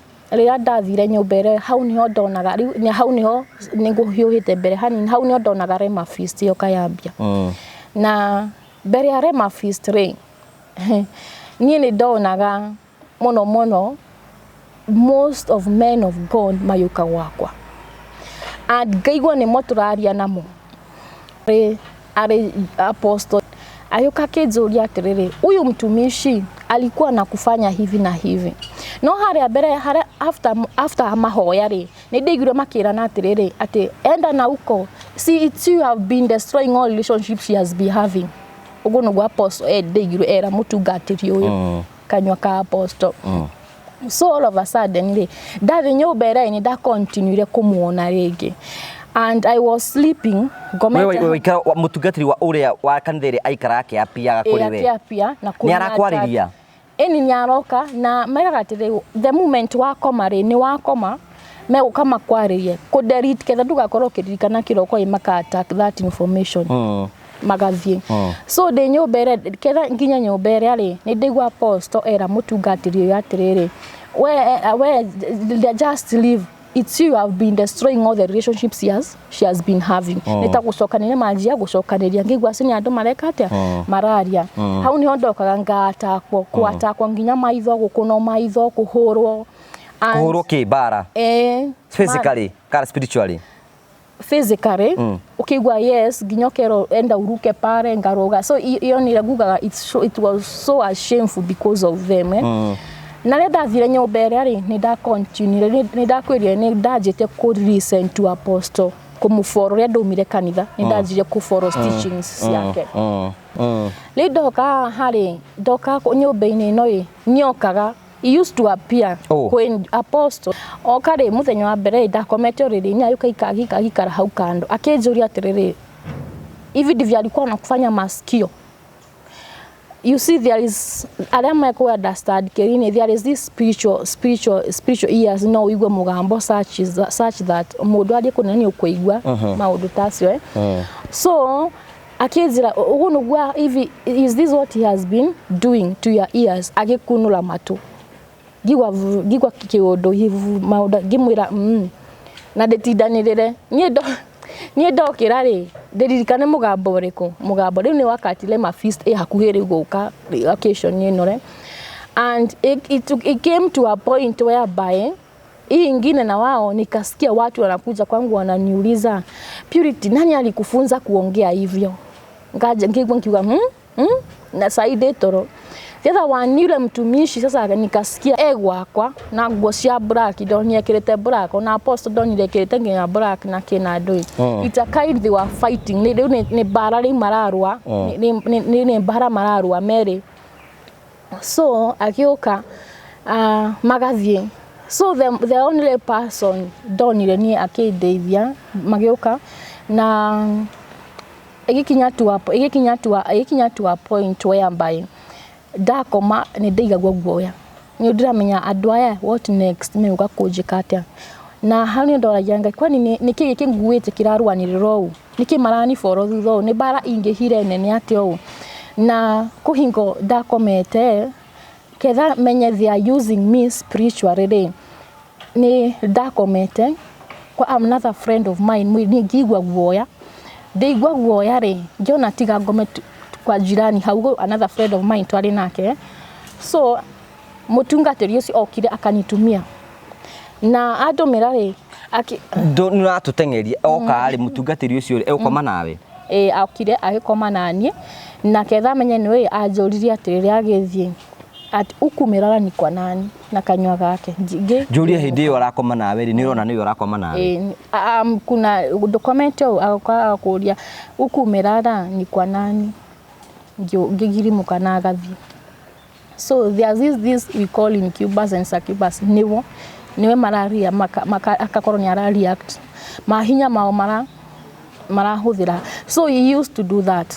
ndathire nyũmba ĩrĩa, hau nĩho ndonaga rĩu hau nĩho nĩngũhiũhĩte mbere hanini, hau nĩho ndonaga Rema Feast yoka yambia. Na mbere ya Rema Feast rĩ, niĩ nĩ ndonaga mũno mũno most of men of God mayũka gwakwa and ngaigua nĩmo tũraria namo. Arĩ apostle agĩũka akĩnjũria atĩrĩrĩ, "Huyu mtumishi alikuwa na kufanya hivi na hivi?" No harĩa mbere harĩa after mahoya rĩ, nĩ ndaiguire makĩrana atĩrĩrĩ, atĩ enda na huko, see, it's you have been destroying all relationships she has been having. Ũguo nĩguo apostle ndaiguire era mũtungatĩri ũyũ kanyua ka apostle. So all of a sudden rĩ, ndathiĩ nyũmba ĩrĩa nĩ ndacontinuire kũmuona rĩngĩ and I was sleeping, ngomete. Waikara mũtungatĩri wa ũrĩa wa kanitha ĩrĩa aikaraga akĩapiaga kũrĩ we? Akĩapia na Nĩ arakwarĩria? Ĩni, nĩ aroka na meraga atĩrĩ, the moment wakoma rĩ, nĩ wakoma megũka makwarĩrie kũ delete ketha ndũgakorwo ũkĩririkana kĩroko ĩ maka attack that information, magathiĩ. So ndĩ nyũmba ĩrĩa ketha nginya nyũmba ĩrĩa rĩ, nĩ ndaigua apostle era mũtungatĩri ũyũ atĩrĩrĩ, We just leave, it's you have been destroying all the relationships she has been having." Nĩ ta gũcokanĩria manjia gũcokanĩria, ngĩigua acio nĩ andũ mareka atĩa, mararia. Hau nĩho ndokaga ngatakwo, kũatakwo nginya maitho, gũkũnwo maitho, kũhũrwo. Kũhũrwo kĩ mbara? Eh. Physically kana spiritually? Physically. Ukigua yes, nginya ũkerwo enda uruke pare, ngaruga. So iyo nĩ ngugaga it was so a shameful because of them, eh? Na rĩrĩa ndathire nyũmba ĩrĩa rĩ, nĩ ndacontinuire, nĩ ndakwĩrire nĩ ndanjĩtie kũ listen to apostle, kũmũfollow. Rĩrĩa ndaumire kanitha, nĩ ndanjirie kũfollow teachings ciake. Rĩu ndoka harĩ ndoka nyũmba-inĩ ĩno ĩ, nĩokaga, he used to appear. Oh. Kwĩ apostle oka rĩ, mũthenya wa mbere rĩ, ndakomete ũrĩrĩ-inĩ, agĩũka agĩikara hau kando, akĩnjũria atĩrĩrĩ, "Hivi ndivyo alikuwa anakufanya masikio?" You see, there is arĩa mekũ understand kĩrini, there is this spiritual ears, no ũigue mũgambo such that mũndũ arie kũnene nĩ ũkũigua maũndũ ta acio, eh? So akĩnjĩra ũguo nĩguo hivi, is this what he has been doing to your ears? Agĩkunũra matũ, ngigua ngigua kĩũndũ hivi maũndũ, ngĩmwĩra na ndĩtindanĩrĩre niĩ ndo niĩ ndokĩra rĩ, ndĩririkane mũgambo ũrĩkũ. Mũgambo rĩu nĩ wakati Rema Feast ĩ hakuhĩ rĩu gũka, occasion ĩno re, and it came to a point whereby hii ingine na wao nikasikia watu wanakuja kwangu wananiuliza, "Purity, nani alikufunza kuongea hivyo?" Ngaja ngigua nkiuga, Na saidi toro the other one ni yule mtumishi. Sasa nikasikia e gwakwa na nguo cia black, ndonire ekĩrĩte black, ona apostle ndonire ekĩrĩte nginya black na kĩna ndũĩ. It's a kind they were fighting. Nĩ rĩu nĩ mbara rĩu mararũa, nĩ mbara mararũa merĩ. So agĩũka, magathiĩ. So the only person ndonire niĩ akĩndeithia, magĩũka na ĩgĩkinya to a point whereby ndakoma nĩ ndaigagua guoya, nĩ ndĩramenya andũ aya, what next, megũka kũnjĩka atĩa? Na hau nĩ ndoragia Ngai, kwani nĩ kĩ gĩkĩ nguĩte kĩrarũanĩrĩra ũũ? Nĩkĩ maraniboro thutha ũũ? Nĩ mbara ingĩhire nene atĩa ũũ? Na kũhingo ndakomete ketha menye they are using me spiritually rĩ, nĩ ndakomete kwa another friend of mine, ngĩigua guoya. Ndĩigua guoya rĩ, ngĩona tiga ngome kwa jirani hau, another friend of mine twarĩ nake. So mũtungatĩri ũcio okire akanitumia na andũmĩra rĩ Nĩ ũratũteng'eria. Oka rĩ, mũtungatĩri ũcio rĩ, egũkoma nawe? Ĩ, okire agĩkoma naniĩ, na ketha menye nĩ anjũririe atĩrĩrĩ, agĩthiĩ ati, "Huku umelala ni kwa nani?" Na kanyua gake. Njũrie, hĩndĩ ĩyo arakoma nawe rĩ, nĩ ũrona nĩwe ũrakoma nawe? Ĩ, kuna ndũkomete ũũ, agoka agakũria, "Huku umelala ni kwa nani?" Ngĩgirimũka na agathiĩ. So there's this we call incubus and succubus, nĩwo nĩwe mararia akakorwo nĩ ara react mahinya mao marahũthĩra. So he used to do that.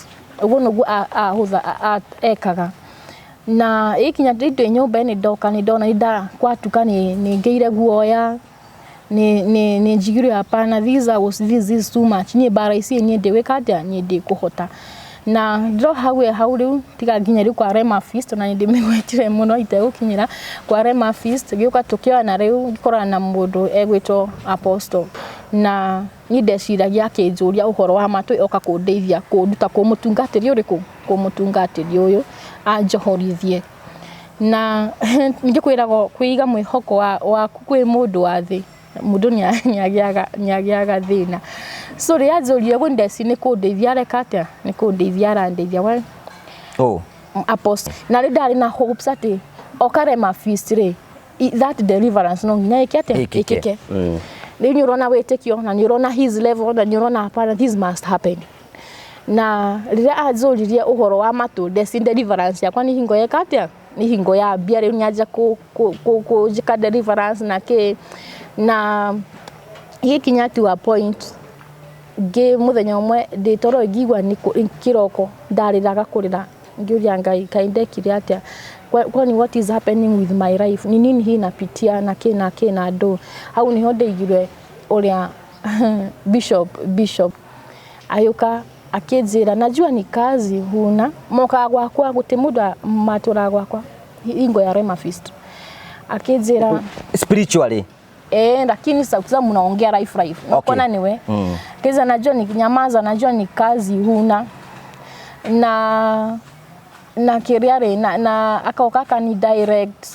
Ũguo nĩguo ahũtha ekaga. Na ĩkinya ndĩ nyũmba nĩ ndoka, nĩ ndona nĩ kwatuka, nĩ ngĩire guoya, nĩ njigire hapana, this I was this is too much. Niĩ mbara ici niĩ ndĩwĩka atĩa, niĩ ndĩkũhota. Na ndĩro hau hau rĩu tiga nginya rĩu kwa Rema Feast, ona nĩ ndĩmĩgwetire mũno itegũkinyĩra kwa Rema Feast, gĩũka tũkĩona rĩu ngĩkorana na mũndũ egwĩtwo Apostle, na niĩ ndeciragia akĩnjũria ũhoro wa matũ oka kũndeithia kũnduta kũmũtungatĩri ũrĩkũ, kũmũtungatĩri ũyũ anjohorithie. Na ngĩkwĩraga kwĩiga mwĩhoko waku kwĩ mũndũ wa thĩ, mũndũ nĩ agĩaga thĩna. So rĩrĩa anjũririe ũguo, ndeci nĩ kũndeithia areka atĩa, nĩ kũndeithia arandeithia we Oh. Apostle. Na rĩu ndarĩ na hopes atĩ oka Rema Feast rĩ, that deliverance no nginya ĩke atĩa? Ĩkĩke. Ĩkĩke. Rĩu nĩ ũrona wĩtĩkio na nĩ ũrona his level na nĩ ũrona hapana, this must happen. Na rĩrĩa anjũririe ũhoro wa matũ, ndeci deliverance yakwa nĩ hingo yeka atĩa, nĩ hingo yambia rĩu nyanjia kũnjĩka deliverance na kĩ. Na gĩkinya to a point ngĩ mũthenya ũmwe ndĩ toro ngĩigua nĩ kĩroko ndarĩraga kũrĩra, ngĩũria Ngai, kaĩ ndekire atĩa? Kwani what is happening with my life? Ni nini hii napitia? Na kĩ na kĩ na ndũ. Hau niho ndeigire ũrĩa bishop agĩũka akĩnjĩra, "Najua ni kazi huna." Mokaga gwakwa, gũtĩ mũndũ matũraga gwakwa hingo ya Rema Feast, akĩnjĩra Spiritually. Eh, lakini sasa mnaongea life life. Nakona niwe. Kiza najua ni nyamaza, najua ni kazi huna. Na kiria rĩ na akaoka akani direct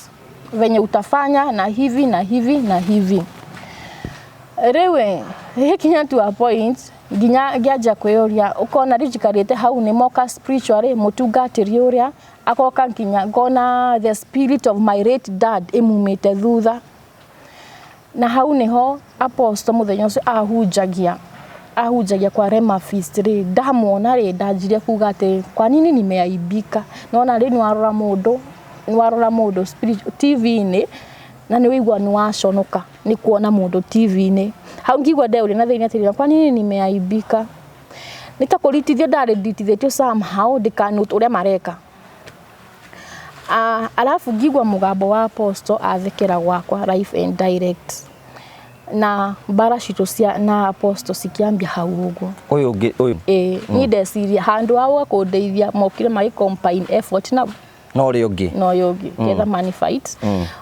venye utafanya na hivi na hivi na hivi. Rĩu gĩkinya to a point nginya ngĩanjia kwĩyũria, ũkona rĩu njikarĩte hau nĩ moka spiritually mũtungatĩri ũrĩa agoka nginya ngona the spirit of my late dad ĩmumĩte thutha. Na hau niho apostle mũthenya ũcio ahunjagia kwa Rema Feast rĩ, ndamwona rĩ, ndanjirie kuga atĩ kwa nini nimeaibika. Nona rĩ, nĩ warora mũndũ TV-inĩ na nĩ wĩigua nĩ waconoka nĩ kuona mũndũ TV-inĩ. Hau ngigua ndeũria na thĩinĩ atĩrĩrĩ, kwa nini nimeaibika? Nĩ ta kũritithio ndarĩritithĩtio somehow ndikanote ũrĩa mareka. Alafu ngigua mũgambo wa apostle athekera gwakwa live and direct, na mbara citũ cia na apostle cikĩambia hau ũguo. Ũyũ ũngĩ ũyũ? Ĩĩ, niĩ ndeciria handũ ha gũka kũndeithia, mokire magĩ combine effort na Na ũrĩa ũngĩ. Na ũyũ ũngĩ ketha money fight.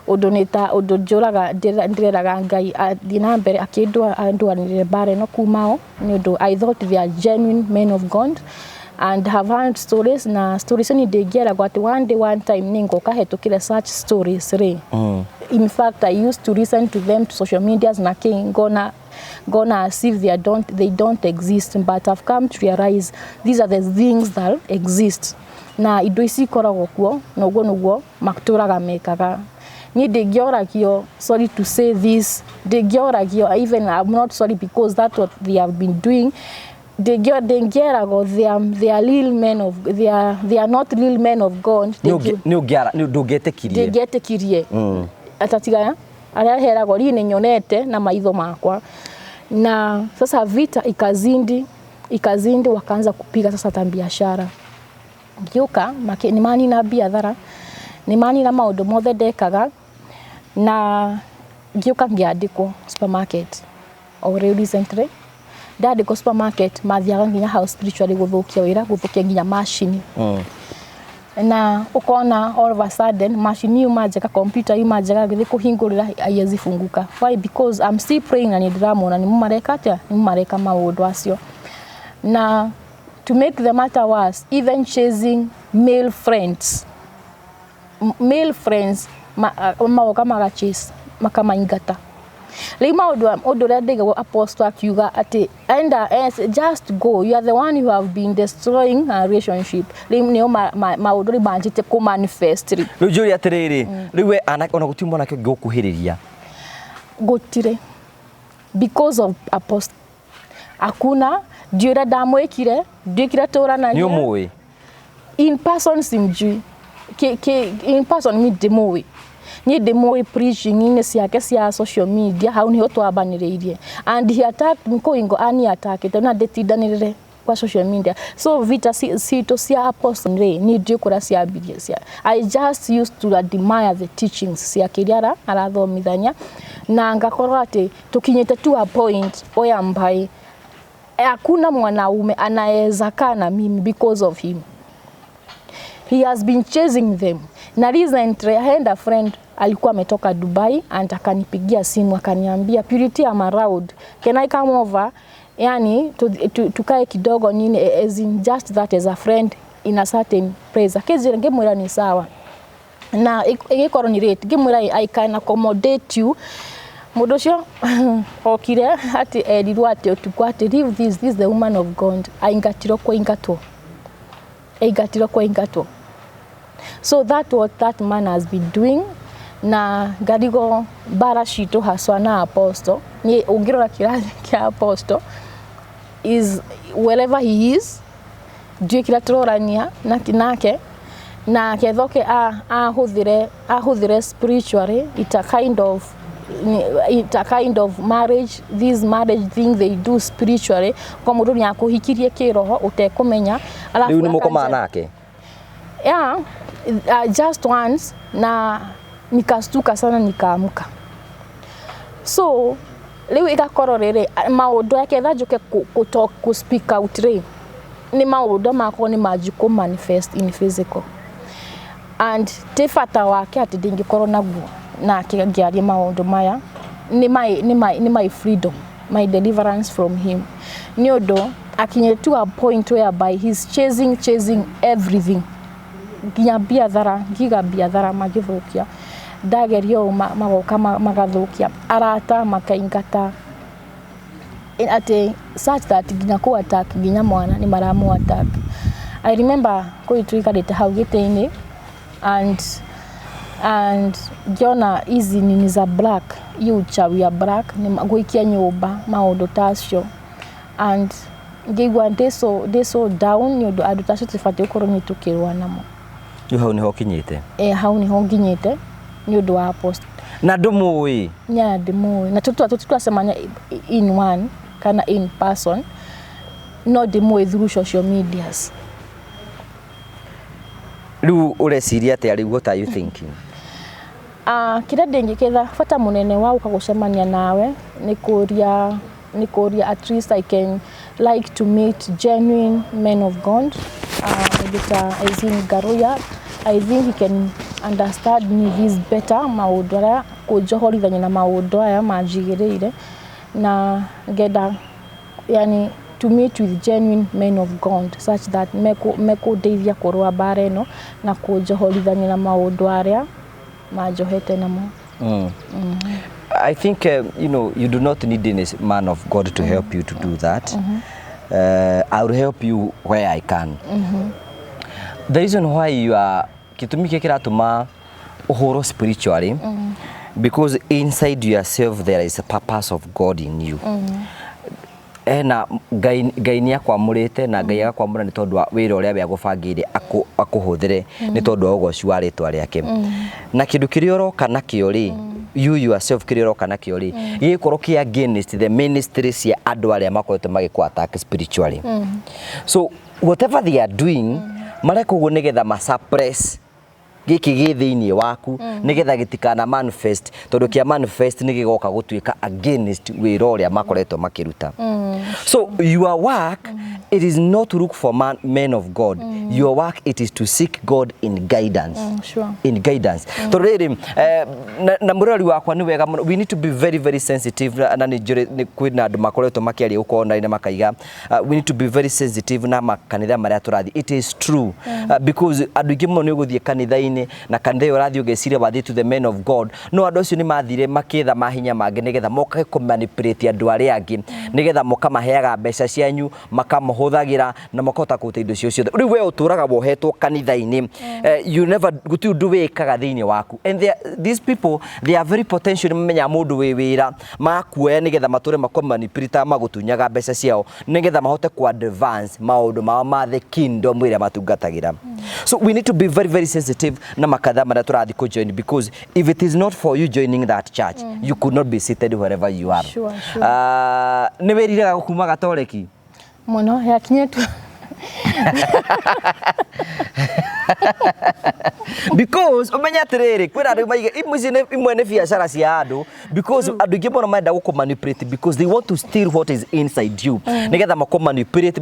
Ũndũ nĩ ta ũndũ njũraga ndĩreraga Ngai athiĩ na mbere akĩndũanĩrĩre mbara ĩno kuma o, nĩ ũndũ I thought they are genuine men of God and have heard stories, na stories ni ndĩngĩeragwo atĩ one day, one time nĩ ngoka hetũkĩre such stories rĩ. In fact, I used to listen to them to social medias na kĩ, ngona as if they don't exist, but I've come to realize these are the things that exist, na indo ici ikoragwo kuo, na ũguo nĩguo matũraga mekaga. Niĩ ndĩngĩoragio, sorry to say this, ndĩngĩoragio, even I'm not sorry because that's what they have been doing. Ndĩngĩeragwo they are real men of they are not real men of God. Nĩ ũngĩara ndũngĩetĩkirie? Ndĩngĩetĩkirie atatiga arĩa heragwo rii nĩ nyonete na maitho makwa. Na sasa vita ikazindi, ikazindi, wakaanza kupiga sasa ta biashara ngĩũka nĩ manina biathara, nĩ manina maũndũ mothe ndekaga, na ngĩũka ngĩandĩkwo supermarket. O rĩu recently ndandĩkwo supermarket, mathiaga nginya house spiritually gũthũkia wĩra, gũthũkia nginya macini, na ukona all of a sudden machine yuma njega, computer yuma njega, gĩthĩ kũhingũrĩra haiwezi funguka. Why? Because I'm still praying na nĩ ndĩramona nĩ mareka atĩa, nĩ mareka maũndũ acio. Na to make the matter worse, even chasing male friends, male friends magoka magachase, makamaingata. Rĩu maũndũ ũndũ ũrĩa ndaigagwo apostle akiuga atĩ enda, just go, you are the one who have been destroying a relationship. Rĩu nĩo maũndũ rĩu manjĩte kũ manifest rĩu. Rĩu njũria atĩrĩrĩ, rĩu we anake ona gũtirĩ mwanake ũngĩ gũkuhĩrĩria? Gũtirĩ, because of apostle hakuna. Ndiũ ũrĩa ndamwĩkire, ndiĩkire tũranagia. Nĩ ũmũĩ? In person simjui. In person mi ndimũĩ, niĩ ndĩmũĩ preaching-inĩ ciake cia social media, hau niho twambanĩrĩirie, and he attacked me kũingo ani attackĩte na ndĩtindanĩrĩre kwa social media. So vita citũ cia apostle rĩ, niĩ ndiũ kũrĩa ciambirie cia. I just used to admire the teachings ciake iria arathomithania, na ngakorwo atĩ tũkinyĩte to a point whereby hakuna mwanaume anaweza kaa na mimi because of him. He has been chasing them. Na recently I had a friend alikuwa ametoka Dubai and akanipigia simu akaniambia, "Purity, I'm around, can I come over, yani tukae kidogo nini," as in just that, as a friend in a certain place. Akĩnjĩra, ngĩmwĩra ni sawa, na ĩgĩkorwo nĩ rate, ngĩmwĩra I can accommodate you. Mũndũ ũcio okire atĩ erirwo atĩ ũtukũ atĩ leave this is the woman of God. Aingatirwo kũingatwo, aingatirwo kũingatwo. So that what that man has been doing, na ngarigo mbara citũ haswa na apostle ni ũngĩrora kĩrathi kĩa apostle is wherever he is, ndiũĩ kĩrĩa tũrorania nake na kethoke ahũthĩre spiritually. It's a kind of marriage, this marriage thing they do spiritually, kwa mũndũ nĩ akũhikirie kĩroho ũtekũmenya. Alafu Rĩu nĩ mũkomaga nake? Yeah, just once, na nikastuka sana, nikaamka. So rĩu ĩgakorwo rĩrĩ maũndũ yake etha njũke kũ speak out rĩ, nĩ maũndũ makorwo nĩ manji kũ manifest in physical, and ti bata wake atĩ ndingĩkorwo naguo nake ngĩaria maũndũ maya. Nĩ my freedom, my deliverance from him, nĩ ũndũ akinyĩte to a point whereby he's chasing everything, nginya biathara, ngiga biathara magĩthũkia, ndageria ũũ magoka magathũkia, arata makaingata, atĩ such that nginya kũ attack nginya mwana nĩ maramũ attack. I remember kũu tuikarĩte hau gĩtĩ-inĩ and ngĩona hizi nini za black, hiyo uchawi ya black nĩ gũikia nyũmba, maũndũ ta acio, and ngĩigua ndĩ so down, nĩ ũndũ andũ ta acio tũbatiĩ gũkorwo nĩ tũkĩrũa namo. Rĩu hau nĩho ũkinyĩte? E, hau nĩho nginyĩte nĩ ũndũ wa apostle. Na ndũmũĩ? Nya ndĩmũĩ na tũtwacemania in one kana in person, no ndĩmũĩ through social medias. Rĩu ũreciria atĩa rĩu? What are you thinking? Kĩrĩa ndĩngĩkĩtha bata mũnene wa gũka gũcemania nawe nĩ kũria at least I can like to meet genuine men of God, mũndũ ta Aisin Ngaruya. I think he can understand me this better, maũndũ arĩa kũnjohorithania na maũndũ aya manjigĩrĩire, na ngenda yani to meet with genuine men of God such that mekũndeithia kũrũa mbara ĩno na kũnjohorithania na maũndũ arĩa manjohete namo. I think you do not need any man of God to help you to do that. I will help you where I can. The reason why you are, gĩtũmi kĩrĩa kĩratũma ũhũrwo spiritually, because inside yourself there is a purpose of God in you. Ena Ngai, Ngai nĩ akwamũrĩte na Ngai agakwamũra nĩ tondũ wa wĩra ũrĩa we agũbangĩire akũhũthĩre nĩ tondũ wa ũgoci wa rĩtwa rĩake. Na kĩndũ kĩrĩa ũroka nakĩo rĩ, you yourself, kĩrĩa ũroka nakĩo rĩ, gĩgĩkorwo kĩ against the ministry cia andũ arĩa makoretwo magĩkũ attack spiritually. So whatever they are doing, mareka ũguo nĩgetha ma suppress gĩkĩ gĩ thĩinĩ waku, nĩgetha gĩtikana manifest, tondũ kĩa manifest nĩ gĩgoka gũtuĩka against wĩra ũrĩa makoretwo makĩruta. So your work, it is not to look for men of God. Your work, it is to seek God in guidance. In guidance, tondũ rĩrĩ na mũrori wakwa, nĩ wega mũno, we need to be very very sensitive, na nĩ njũrĩ nĩ kwĩna andũ makoretwo makĩaria gũkũ online na makaiga we need to be very sensitive na makanitha marĩa tũrathiĩ. It is true, because andũ aingĩ mũno nĩ ũgũthiĩ kanitha-inĩ, na kanitha ĩyo ũrathiĩ ũgeciria wathiĩ to the men of God, no andũ acio nĩ mathire makĩetha mahinya mangĩ nĩgetha moke kũmanipulate andũ arĩa angĩ, nĩgetha mũkamaheaga mbeca cianyu, makamũhũthagĩra na makahota kũruta indo cio ciothe. Rĩu we ũtũraga wohetwo kanitha-inĩ, you never, gũtirĩ ũndũ wĩkaga thĩinĩ waku. And these people, they are very potential, nĩ mamenyaga mũndũ wĩ wĩra, makuoya nĩgetha matũre makũmanipulate, magũtunyaga mbeca ciao nĩgetha mahote ku advance maũndũ mao ma the kingdom ĩrĩa matungatagĩra. So we need to be very very sensitive na makanitha marĩa tũrathiĩ kũ join, because if it is not for you joining that church, you could not be seated wherever you are. Sure. Nĩ wĩriraga kuma gatoreki? Mũno yakinyĩtwo. Because ũmenye atĩrĩrĩ, kwĩna andũ maige imwe ici imwe nĩ biacara cia andũ, because andũ aingĩ mũno marenda gũkũmanipulate because they want to steal what is inside you, nĩgetha makũmanipulate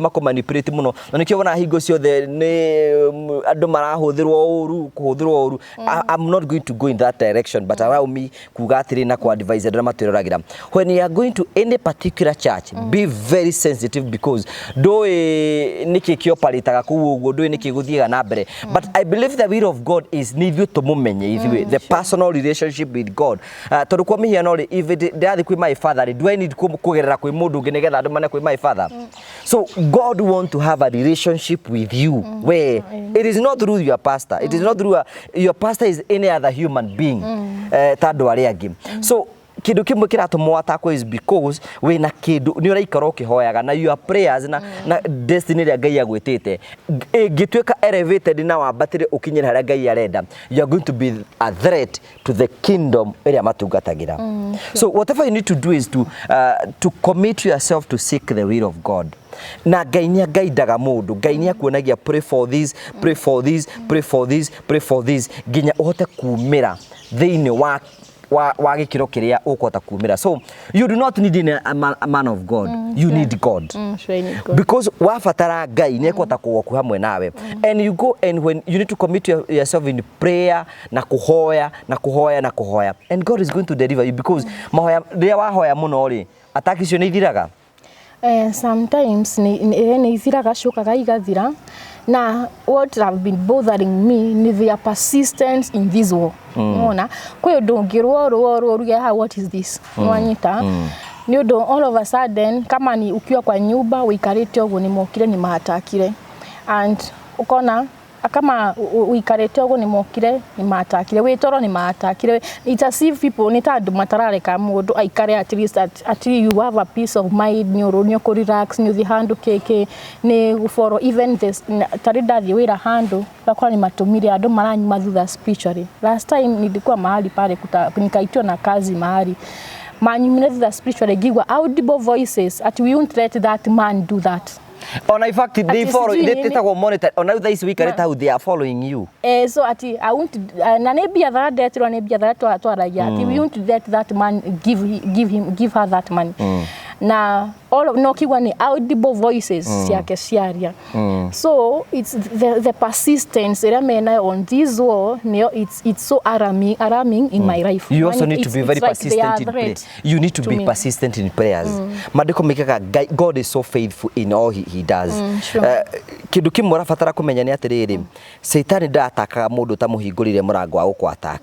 mũno, na nĩkĩo wonaga hingo ciothe nĩ andũ marahũthĩrwo ũru, kũhũthĩrwo ũru. I'm not going to go in that direction, but allow me kuga atĩrĩ na ku advise andũ arĩa matwĩroragĩra, when you are going to any particular church, be very sensitive, because ndũĩ nĩkĩ kĩoparĩtaga kũu ũguo, ndũĩ nĩkĩ gũthiaga na mbere. But I believe the will of God is nĩ ithuĩ tũmũmenye ithuĩ, the personal relationship with God. Tondũ kwa mĩhiano rĩ, if ndĩrathiĩ kwĩ my father rĩ, do I need kũgerera kwĩ mũndũ ũngĩ nĩgetha andũ mane kwĩ my father? So God want to have a relationship with you where it is not through your pastor, it is not through your pastor is any other human being, ta andũ arĩa angĩ. So kindu kimwe kiratũma atakwo is because wĩna kindu nĩ ũraikara ũkĩhoyaga na your prayers na destiny ĩrĩa Ngai agwĩtĩte ĩngĩtuĩka elevated na wambatĩre ũkinyĩre harĩa Ngai arenda, you are going to be a threat to the kingdom ĩrĩa matungatagĩra. So whatever you need to do is to commit yourself to seek the will of God, na Ngai nĩ angaindaga mũndũ, Ngai nĩ akuonagia, pray for this, pray for this, pray for this, pray for this, nginya ũhote kumĩra thĩinĩ wa gĩkĩro kĩrĩa ũkũhota kumĩra. So you do not need a man of God, you need God. Sure, I need God. Because wabatara Ngai, nĩ ekũhota kũgoku hamwe nawe. And you go and when you need to commit yourself in prayer na kuhoya na kuhoya na kuhoya, and God is going to deliver you, because mahoya, rĩrĩa wahoya mũno rĩ, attack icio nĩ ithiraga. Sometimes nĩ ithiraga, ciũkaga igathira, na what have been bothering me ni their persistence in this war. Nona kwĩ ũndũ ũngĩrwo rũo rũo ruge ha, what is this? Nwanyita nĩ ũndũ all of a sudden, kama ni ukiwa kwa nyumba ũikarĩte ũguo, nĩ mokire nĩ matakire, and ũkona kama ũikarĩte ũguo, nĩ mokire nĩ matakire, wĩ toro nĩ matakire. It's as if people nĩ ta andũ matarareka mũndũ aikare at least at you have a peace of mind, nĩ ũrũ nĩ ũkũ relax, nĩ ũthiĩ handũ kĩkĩ nĩ gũboro even this tarĩ ndathiĩ wĩra handũ gakora nĩ matũmire andũ maranyuma thutha spiritually. Last time nilikuwa mahali pale nikaitwa na kazi mahali, manyumire thutha spiritually, ngigua audible voices at we won't let that man do that. Ona in fact they Ati follow sijui they nini. Tetagwo monitor. Ona rĩu thaa ici wĩikarĩte hau, they are following you. So ati I won't, na nĩ biathara ndetirwo, nĩ biathara twaragia ati we won't let that man give him, give her that money. Na all of, no kigwa ni audible voices ciake ciaria. So it's the persistence ĩrĩa menayo on this war nĩyo it's so alarming in my life. You also Yani need to be very it's like they are persistent in prayer. threat You need to to be me. Persistent in prayers. Maandĩko mekaga God is so faithful in all he does. Kĩndũ kĩmwe ũrabatara kũmenya nĩ atĩrĩrĩ, Caitani ndatakaga mũndũ ũtamũhingũrĩire mũrango wa gũkũ-attack.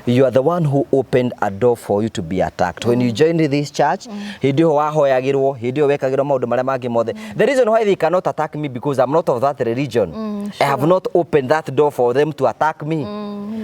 You are the one who opened a door for you to be attacked. When you joined this church, hĩndĩ ĩyo wahoyagĩrwo, hĩndĩ ĩyo wekagĩrwo maũndũ marĩa mangĩ mothe. The reason why they cannot attack me, because I'm not of that religion. I have not opened that door for them to attack me.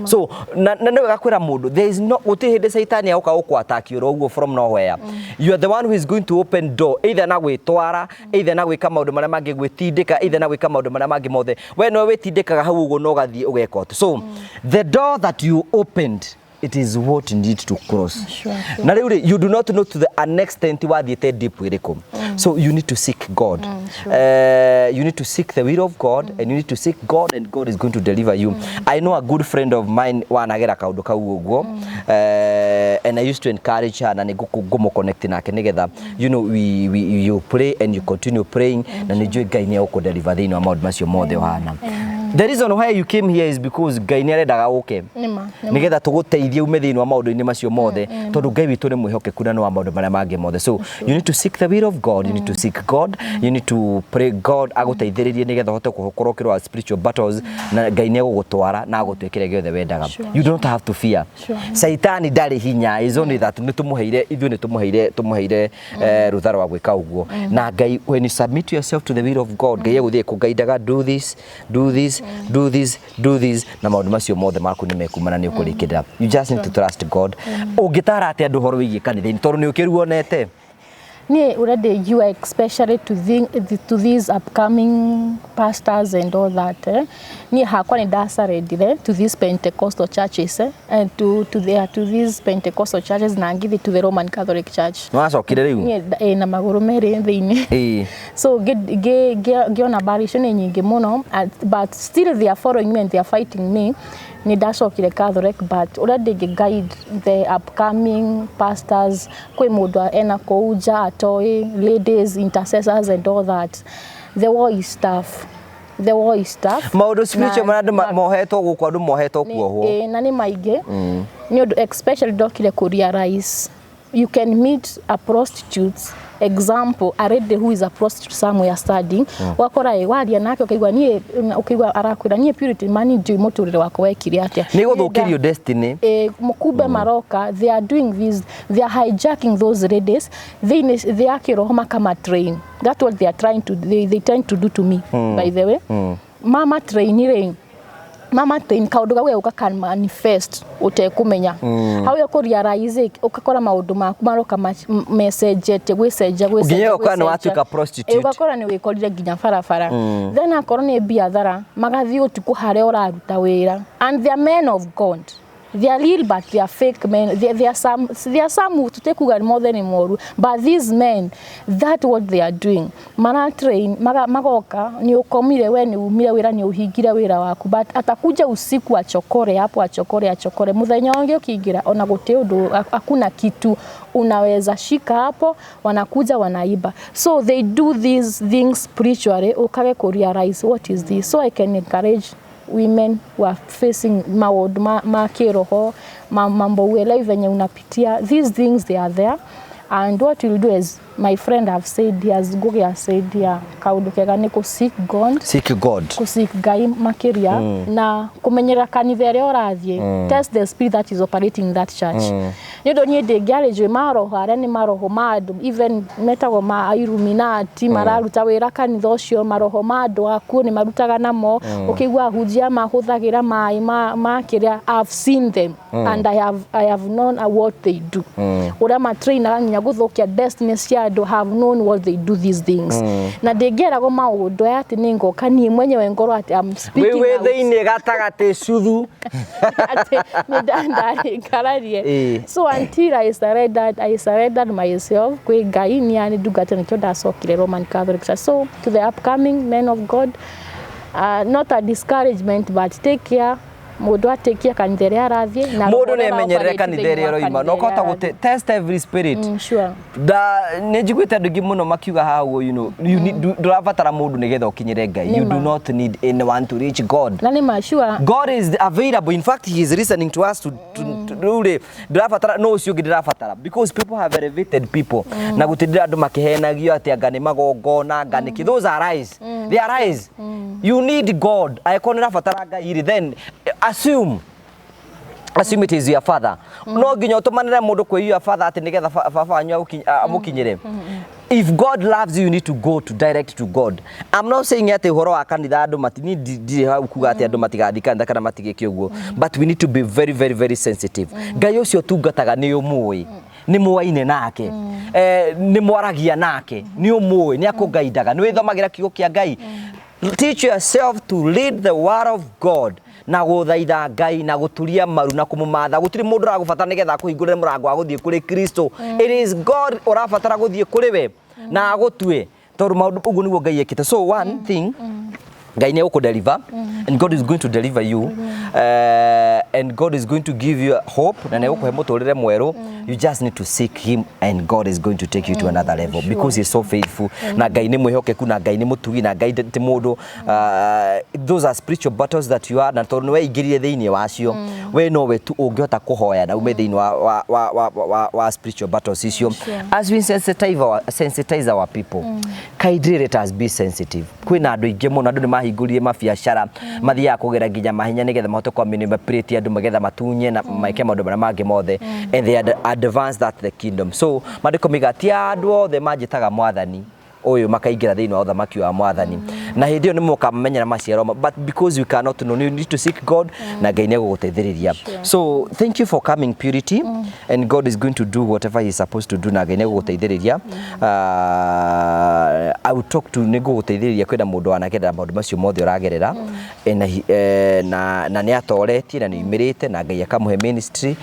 So na nĩ wega kwĩra mũndũ, there is no, gũtirĩ hĩndĩ Caitani agũka gũkũ-attack oro ũguo from nowhere. You are the one who is going to open door, either na gwĩtwara, either na gwĩka maũndũ marĩa mangĩ, gwĩtindĩka, either na gwĩka maũndũ marĩa mangĩ mothe. We nĩwe wĩtindĩkaga hau ũguo na ũgathiĩ ũgeka ũũ. So the door that you opened, it is what you need to cross. Sure. Na rĩu rĩ, you do not know to the an extent wathiĩte deep ĩrĩkũ. So you need to seek God. You need to seek the will of God and you need to seek God, and God is going to deliver you. I know a good friend of mine wanagera kaũndũ kau ũguo, and I used to encourage her, na nĩ ngũmũ connect nake nĩgetha we, you pray and you continue praying, na nĩ njũĩ Ngai nĩ egũkũ-deliver thĩinĩ wa maũndũ macio mothe ũhana. The reason why you came here is because Ngai nĩ arendaga ũke Nĩma, nĩma. nigetha tũgũteithie ume thĩinĩ wa maũndũ-inĩ macio mothe, tondũ Ngai witũ nĩ mwĩhokeku na nĩ wa maũndũ marĩa mangĩ mothe. So you need to seek the will of God, you need to seek God, you need to pray God agũteithĩrĩrie nĩgetha ũhote gũkorwo ũkĩrũa spiritual battles, na Ngai nĩ egũgũtwara na agũtwĩkĩre gĩothe wendaga. You don't have to fear. Caitani ndarĩ hinya, is only that nĩ tũmũheire, ithuĩ nĩ tũmũheire rũtha rwa gwĩka ũguo. Na Ngai, when you submit yourself to the will of God, Ngai egũthiĩ kũgaidaga, do this, do this, do this, do this, na maũndũ macio mothe maku nĩ mekumana, nĩ ũkũrĩkĩrĩra. You just need to trust God. Ũngĩtara atĩa andũ ũhoro wĩgiĩ kanitha-inĩ, tondũ nĩ ũkĩruonete? Niĩ ũrĩa ndĩngiuga, especially to these upcoming pastors and all that, niĩ hakwa nĩ ndasurrenderire to these Pentecostal churches, and to these Pentecostal churches, na ngĩthiĩ to the Roman Catholic Church. Nĩ wacokire rĩu? Niĩ na magũrũ merĩ thĩinĩ. So ngĩona mbara icio nĩ nyingĩ mũno, but still they are following me and they are fighting me. Nĩ ndacokire Catholic, but ũrĩa ndĩngĩ guide the upcoming pastors, kwĩ mũndũ ena kũu nja atoĩ, ladies intercessors and all that, the war is tough, the war is tough. Maũndũ spiritual marĩa andũ mohetwo gũkũ, andũ mohetwo kuohwo. Na nĩ maingĩ, nĩ ũndũ especially ndokire kũ realize you can meet a prostitute, example, a lady who is a prostitute somewhere studying, wakora ĩ waria nake ũkaigua niĩ, ũkaigua arakwĩra, "Niĩ Purity mani ndiũĩ mũtũrĩre wakwa wekire atĩa." Nĩ gũthũkĩrio destiny. Kumbe maroka, they are doing this, they are hijacking those ladies thĩinĩ they are kĩroho makama train. That's what they are trying to they trying to do to me, by the way. Mama train rĩ, mama train kaũndũ kau gũka can manifest ũtekũmenya hau ũkũ realize, ũgakora maũndũ maku maroka mecenjetie, gwĩcenjia, gwĩcenjia. Nginya ũgakora nĩ Gwĩcenjia. Watuĩka prostitute. Ũgakora nĩ wĩkorire nginya barabara. Then akorwo nĩ biathara, magathiĩ ũtukũ harĩa ũraruta wĩra, and they are men of God. They are real, but they are fake men. There are some tutekuga mothe nĩ moru, but these men, that what they are doing, mara train magoka, nĩ ũkomire we, nĩ umire wĩra, nĩ ũhingire wĩra waku, but atakuja usiku achokore hapo, achokore, achokore. Mũthenya ũngĩ ũkĩingĩra, ona gũtĩ ũndũ, hakuna kitu unaweza shika hapo, wanakuja wanaiba. So they do these things spiritually, ukage ku realize what is this. So I can encourage women who are facing maũndũ ma kĩroho, mambo uelewi venye unapitia, these things, they are there. And what we'll do is, my friend have said here, as Ngugi has said here, kaũndũ kega nĩ kũ seek God. Seek God. Kũ seek Ngai makĩria na kũmenyerera kanitha ĩrĩa ũrathiĩ. Test the spirit that is operating in that church, nĩ ũndũ niĩ ndĩngĩarĩ njũĩ maroho arĩa nĩ maroho ma andũ, even metagwo ma Illuminati, mararuta wĩra kanitha ũcio. Maroho ma andũ akuũ nĩ marutaga namo, ũkĩigua ahunjia mahũthagĩra maĩ ma kĩrĩa. I've seen them and I have known what they do, ũrĩa matrainaga nginya gũthũkia destiny cia Andũ have known what they do, these things, na ndĩngĩeragwo maũndũ aya atĩ nĩ ngoka niĩ mwenyewe ngorwo atĩ I'm wĩ speaking wĩ out. Thĩinĩ gatagatĩ cuthu. Atĩ nĩ ndarĩ ngararie. So until I surrendered myself kwĩ Ngai, nĩ yani ndungata, nĩkĩo ndacokire Roman Catholic Church. So to the upcoming men of God, not a discouragement, but take care, mũndũ atĩkie kanitha ĩrĩa arathiĩ na Mũndũ roho nĩ ũrĩa emenyerere ũraoperate kanitha thĩinĩ ĩrĩa wa ũroima na kanitha ũkahota ĩrĩa gũte test every spirit. Sure. Da nĩ njiguĩte andũ aingĩ mũno makiuga haha ũguo, ndũrabatara mũndũ nĩgetha ũkinyĩre Ngai. You Nĩma. do not need anyone to reach God. Na nĩ ma, sure. God is available. In fact, he is listening to us to rĩu rĩ, ndĩrabatara no ũcio ũngĩ ndĩrabatara, because people have elevated people na gũtindĩra andũ makĩhenagio atĩ anga nĩ magongona, anga nĩ kĩ. Those are lies. They are lies. You need God. Angĩkorwo nĩ ũrabatara Ngai rĩ, then assume it is your father. No nginya ũtũmanĩre mũndũ kwĩ your father atĩ nĩgetha baba wanyu amũkinyĩre. If God loves you, you need to go to direct to God. I'm not saying atĩ ũhoro wa kanitha andũ mati ni ndirĩ hau kuga atĩ andũ matigathiĩ kanitha kana matigĩke ũguo, but we need to be very, very, very sensitive. Ngai ũcio ũtungataga nĩ ũmũĩ, nĩ mwaine nake, nĩ mwaragia nake, nĩ ũmũĩ, nĩ akũgaindaga, nĩ wĩthomagĩra kiugo kĩa Ngai. Teach yourself to read the word of God na gũthaitha Ngai na gũturia maru na kũmũmatha. Gũtirĩ mũndũ ũragũbatara nĩgetha akũhingũrĩre mũrango wa gũthiĩ kũrĩ Kristo. It is God ũrabatara gũthiĩ kũrĩ we na agũtue, tondũ maũndũ ũguo nĩguo Ngai ekĩte. So one thing, Ngai nĩ egũkũdeliver, and God is going to deliver you, and God is going to give you hope na nĩ egũkũhe mũtũrĩre mwerũ. You just need to seek him and God is going to take you to another level, because he is so faithful, na Ngai nĩ mwĩhokeku, na Ngai nĩ mũtugi, na Ngai ti mũndũ. Those are spiritual battles that you are, na tondũ nĩ weingĩrire thĩinĩ wacio, we nowe tu ũngĩhota kũhoya na ume thĩinĩ wa spiritual battles icio. As we sensitize our people, kindly let us be sensitive. Kwĩna andũ aingĩ mũno, andũ nĩ mahingũrire mabiacara, mathiaga kũgera nginya mahinya nĩgetha mahote kwa manipulate andũ, magetha matunye na meke maũndũ marĩa mangĩ mothe, and they advance that the kingdom. So maandĩko maiga ti andũ othe manjĩtaga Mwathani ũyũ makaingĩra thĩinĩ wa ũthamaki wa Mwathani, na hĩndĩ ĩyo nĩ mũkamamenyera maciaro but because you cannot know, you need to seek God, na Ngai nĩ egũgũteithĩrĩria. So thank you for coming, Purity, and God is going to do whatever he is supposed to do, na Ngai nĩ egũgũteithĩrĩria. I will talk to, nĩ ngũgũteithĩrĩria. Kwĩna mũndũ wanagerera maũndũ macio mothe ũragerera, na nĩ atoretie na nĩ oimĩrĩte na Ngai akamũhe ministry.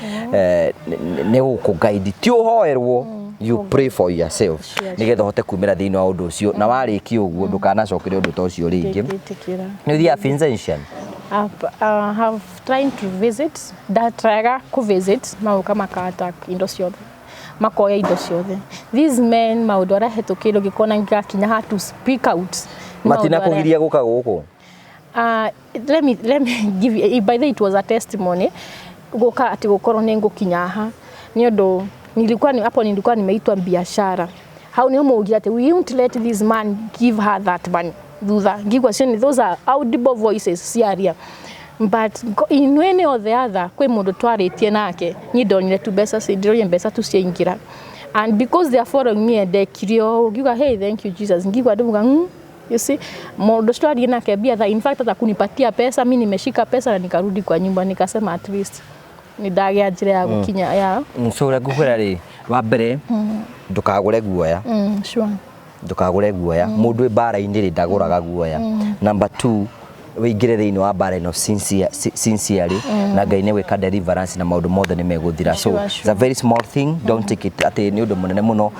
Nĩ gũkũ guide, ti ũhoerwo, you pray for yourself nĩgetha ũhote kumĩra thĩinĩ wa ũndũ ũcio, na warĩkia ũguo ndũkanacokere ũndũ ta ũcio rĩngĩ. Ndingĩtĩkĩra. Nĩ ũthiaga Vincentian? Have trying to visit, ndatraga ku visit, magoka maka attack indo ciothe, makoya indo ciothe. These men, maũndũ arĩa hetũkĩire, ũngĩkona ngakinya ha to speak out nĩ maũndũ Matina arĩa- kũgiria gũka gũkũ? Let me give you, by the way, it was a testimony guka ati gukorwo nĩ ngũkinya haha nĩ ũndũ nilikuwa ni, hapo nilikuwa nimeitwa biashara hau nĩ mũugire atĩ we won't let this man give her that money. Thutha ngigua cio nĩ those are audible voices ciaria, but in one or the other kwĩ mũndũ twarĩtie nake, niĩ ndonire tu mbeca ndĩronire mbeca tu ciaingĩra, and because they are following me, ndekire ũũ ngiuga, "Hey, thank you, Jesus." Ngigua ndimuga, You see, mũndũ twarie nake mbia, in fact hata kunipatia pesa, mi nimeshika pesa na nikarudi kwa nyumba, nikasema at least nĩ ndagĩa njĩra ya gũkinya ya. So ũrĩa ngũkwĩra rĩ, wa mbere ndũkagũre guoya. Sure. Ndũkagũre guoya. Mũndũ wĩ mbara-inĩ rĩ, ndagũraga guoya. Number two, wĩingĩre thĩinĩ wa mbara ĩno sincerely, na Ngai nĩ gwĩka deliverance na maũndũ mothe nĩ megũthira. So it's a very small thing. Don't take it atĩ nĩ ũndũ mũnene mũno.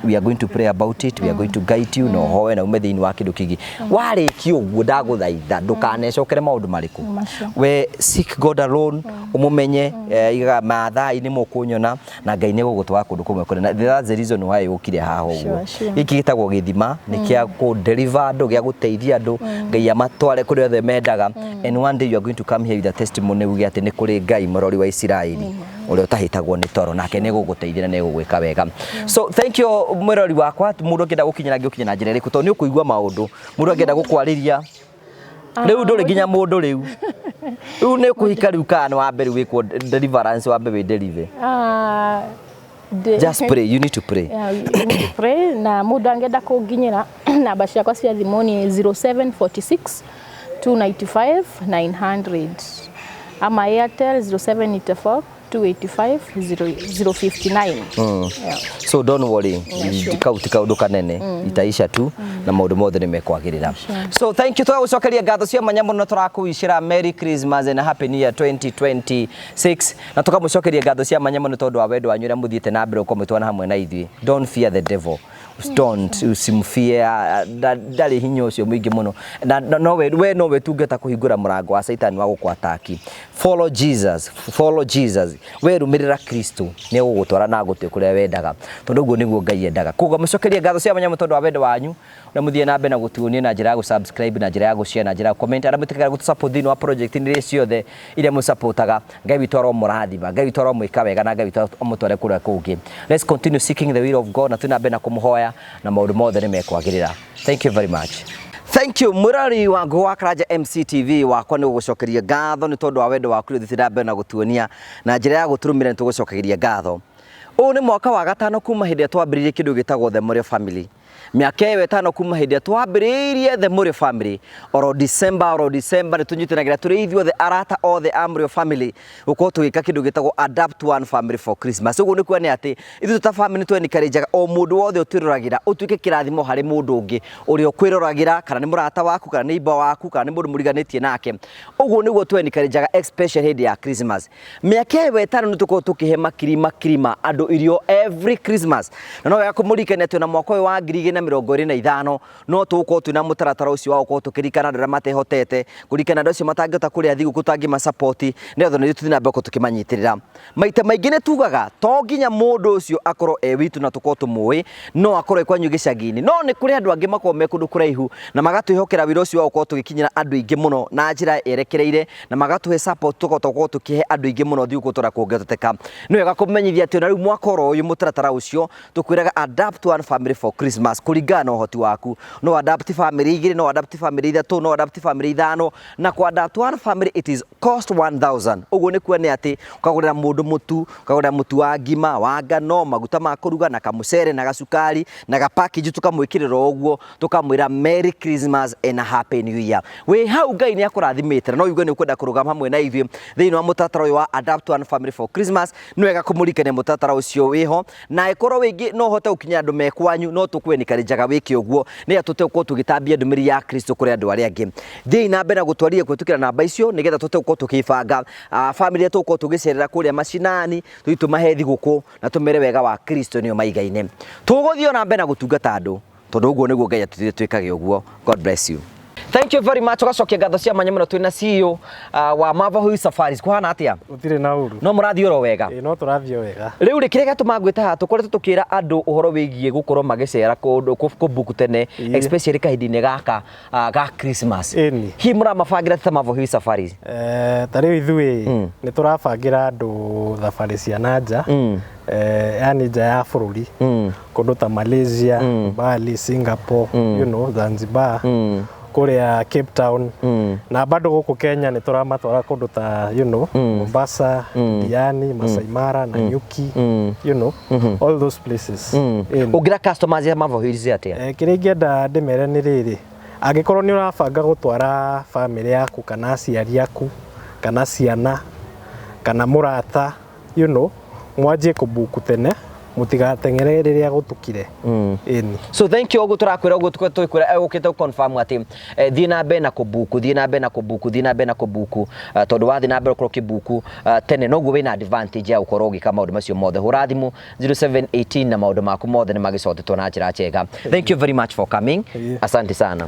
We are going to pray about it. We are going to guide you na ũhoe na ume thĩinĩ wa kĩndũ kĩngĩ. Warĩkia ũguo, ndagũthaitha ndũkanecokere maũndũ marĩkũ. Macio. We seek God alone, ũmũmenye, igaga mathaa-inĩ mũkũnyona, na Ngai nĩ egũgũtwara kũndũ kũmwe kũnene. That's the reason why ũkire haha ũguo. Gĩkĩ gĩtagwo gĩthima, nĩ kĩa kũ deliver andũ, gĩa gũteithia andũ, Ngai amatware kũrĩa othe mendaga, and one day you are going to come here with a testimony, uge atĩ nĩ kũrĩ Ngai mũrori wa Isiraeli ũrĩa ũtahĩtagwo nĩ toro, nake nĩ egũgũteithia na nĩ egũgwĩka wega. So thank you, mwĩrori wakwa. Mũndũ angĩenda gũkinyĩra, angĩũkinya na njĩra ĩrĩkũ? Tondũ nĩ ũkũigua maũndũ, mũndũ angĩenda gũkwarĩria rĩu, ndũrĩ nginya mũndũ rĩu rĩu nĩ ũkũhika rĩu, kana nĩ wambe rĩu wĩkwo deliverance, wambe wĩ deliver? Just pray. You need to pray. Yeah, we need to pray. Na mũndũ angĩenda kũnginyĩra, namba ciakwa cia thimũ nĩ 0746 295 900, ama Airtel 0784. 285 059. Yeah. So don't worry. Yeah, sure. Kau ti kaundu kanene, itaisha tu na maundu mothe nĩ mekwagĩrĩra. So thank you, tũgagũcokeria ngatho cia mwanya mũno, tũrakũwicĩra Merry Christmas and Happy New Year 2026, na tũkamũcokeria ngatho cia mwanya mũno tondũ wa wendo wanyu ũrĩa mũthiĩte na mbere gũkorwo mũtwana hamwe na ithuĩ. Don't fear the devil, don't usimfie, ndarĩ hinya ũcio mũingĩ mũno na nowe we nowe tungeta kũhingũra mũrango wa Saitani wa gũkũ-attack. Follow Jesus, follow Jesus. We rũmĩrĩra Kristo, nĩ egũgũtwara na agũtue kũrĩa wendaga, tondũ ũguo nĩguo Ngai endaga. Koguo mũcokerie ngatho cia mwanya mũno tondũ wa wendo wanyu ũrĩa mũthiĩ na mbere na gũtuonia na njĩra ya gũ-subscribe, na njĩra ya gũ-share, na njĩra ya comment, arĩa mũtĩkagĩra gũtũ-support thĩinĩ wa project iria ciothe iria mũsupportaga. Ngai witũ aromũrathima, Ngai witũ aromwĩka wega, na Ngai witũ amũtware kũrĩa kũngĩ. Let's continue seeking the will of God na twĩ na mbere na kũmũhoya, na maũndũ mothe nĩ mekwagĩrĩra. Thank you very much. Thank you, mũrori wangu wa Karanja MCTV. Wakwa nĩ gũgũcokeria ngatho nĩ tondũ wa wendo waku ũrĩa ũthiĩte na mbere na gũtuonia na njĩra ya gũtũrũmĩrĩra. Nĩ tũgũcokagĩria ngatho. Ũyũ nĩ mwaka wa gatano kuma hĩndĩ ĩrĩa twambĩrĩirie kĩndũ gĩtagwo The Mũrĩo Family. Mĩaka ĩyo 5 kuma hĩndĩ ĩrĩa twambĩrĩirie The Mũrĩo Family, oro December, oro December nĩ tũnyitanagĩra tũrĩ ithuothe arata othe a Mũrĩo Family gũkorwo tũgĩka kĩndũ gĩtagwo Adapt One Family for Christmas. Ũguo nĩ kuga nĩ atĩ ithuĩ ta family nĩ twenikarenjaga o mũndũ wothe ũtwĩroragĩra ũtuĩke kĩrathimo harĩ mũndũ ũngĩ ũrĩa ũkwĩroragĩra, kana nĩ mũrata waku, kana nĩ iba waku, kana nĩ mũndũ mũriganĩtie nake. Ũguo nĩguo twenikarenjaga, especially hĩndĩ ya Christmas. Mĩaka ĩyo 5 nĩ tũkorwo tũkĩhe makiri makiri ma andũ irio every Christmas, na no wega kũmũririkania atĩ ona mwaka ũyũ wa 2025 no tũgũkorwo twĩna mũtaratara ũcio wa gũkorwo tũkĩririkana andũ arĩa matehotete, kũririkana andũ acio matangĩhota kũrĩa thigũkũ, tangĩmasupport, nĩgetha nĩ tũthiĩ na mbere gũkorwo tũkĩmanyitĩrĩra. Maita maingĩ nĩ tugaga to nginya mũndũ ũcio akorwo e witũ na tũkorwo tũmũĩ, no akorwo e kwanyu gĩcagi-inĩ, no nĩ kũrĩ andũ angĩ makoragwo me kũndũ kũraihu na magatwĩhokera wĩra ũcio wa gũkorwo tũgĩkinyĩra andũ aingĩ mũno na njĩra yerekereire, na magatũhe support tũkahota gũkorwo tũkĩhe andũ aingĩ mũno thigũkũ tũrĩa kũngĩhoteteka. Nĩ wega kũmenyithia atĩ ona rĩu mwaka oro ũyũ mũtaratara ũcio tũkwĩraga Adapt One Family for Christmas, kũringana na ũhoti waku, no adapt family igĩrĩ, no adapt family ithatũ, no adapt family ithano. Na kũ adapt one family, it is cost 1000. Ũguo nĩ kuga nĩ atĩ ũkagũrĩra mũndũ mũtu, ũkagũrĩra mũtu wa ngima, wa ngano, maguta ma kũruga, na kamũcere, na gacukari, na ga package, tũkamwĩkĩrĩra ũguo, tũkamwĩra Merry Christmas and a Happy New Year. Wĩ hau Ngai nĩ akũrathimĩte na no uge nĩ ũkwenda kũrũgama hamwe na ithuĩ thĩinĩ wa mũtaratara ũyũ wa Adapt One Family for Christmas, nĩ wega kũmũririkania mũtaratara ũcio wĩho, na ĩkorwo wĩngĩ no ũhote gũkinyĩra andũ me kwanyu, no tũkwenikarenjaga wĩke ũguo nĩgetha tũte gũkorwo tũgĩtambia ndũmĩrĩri ya Kristo kũrĩ andũ arĩa angĩ. Thiĩi na mbere na gũtwarithia kũhĩtũkĩra namba icio nĩgetha tũhote gũkorwo tũkĩbanga family iria tũgũkorwo tũgĩcerera kũrĩa macinani, tũthiĩ tũmahe thigũkũ na tũmere wega wa Kristo nĩo maigaine. Tũgũthiĩ ona mbere na gũtungata andũ tondũ ũguo nĩguo Ngai atũthire twĩkage ũguo. God bless you. Thank you very much. Ũgacokia ngatho cia mwanya mũno twĩna CEO wa Marvel Hill Safaris. Kũhana atĩa? Gũtirĩ na ũru. No mũrathiĩ oro wega? Ĩĩ, no tũrathiĩ wega. Rĩu rĩ, kĩrĩa gĩatũma ngwĩta haha, tũkoretwo tũkĩra andũ ũhoro wĩgiĩ gũkorwo magĩcera kũndũ, kũbook tene, especially kahinda-inĩ gaka ga Christmas. Ĩni. Hihi mũramabangĩra ta Marvel Hill Safaris? Ta rĩu ithuĩ nĩ tũrabangĩra andũ thabarĩ cia na nja, yani nja ya bũrũri, kũndũ ta Malaysia, Bali, Singapore, Zanzibar, kũrĩa Cape Town, na bado gũkũ Kenya nĩ tũramatwara kũndũ ta Mombasa, Diani, Masai Mara, Nanyuki, all those places. Ĩni. Ũngĩra customers ya Marvel Hills atĩa? Kĩrĩa ingĩenda ndĩmere nĩ rĩrĩ, angĩkorwo nĩ ũrabanga gũtwara bamĩrĩ yaku, kana aciari aku, kana ciana, kana mũrata, mwanjie kũbuku tene, mũtigateng'ere rĩrĩa gũtukire. Ĩni. So thank you. Ũguo tũrakwĩra, ũguo tũkwĩra ũkĩte confirm atĩ thiĩ na mbere na kũbuku, thiĩ na mbere na kũbuku, thiĩ na mbere na kũbuku, tondũ wathiĩ na mbere ũkorwo ũkĩbuku tene, noguo wĩna advantage ya gũkorwo ũgĩka maũndũ macio mothe. Hũra thimũ 0718 na maũndũ maku mothe nĩ magĩcotetwo na njĩra njega. Thank you very much for coming. Asante sana.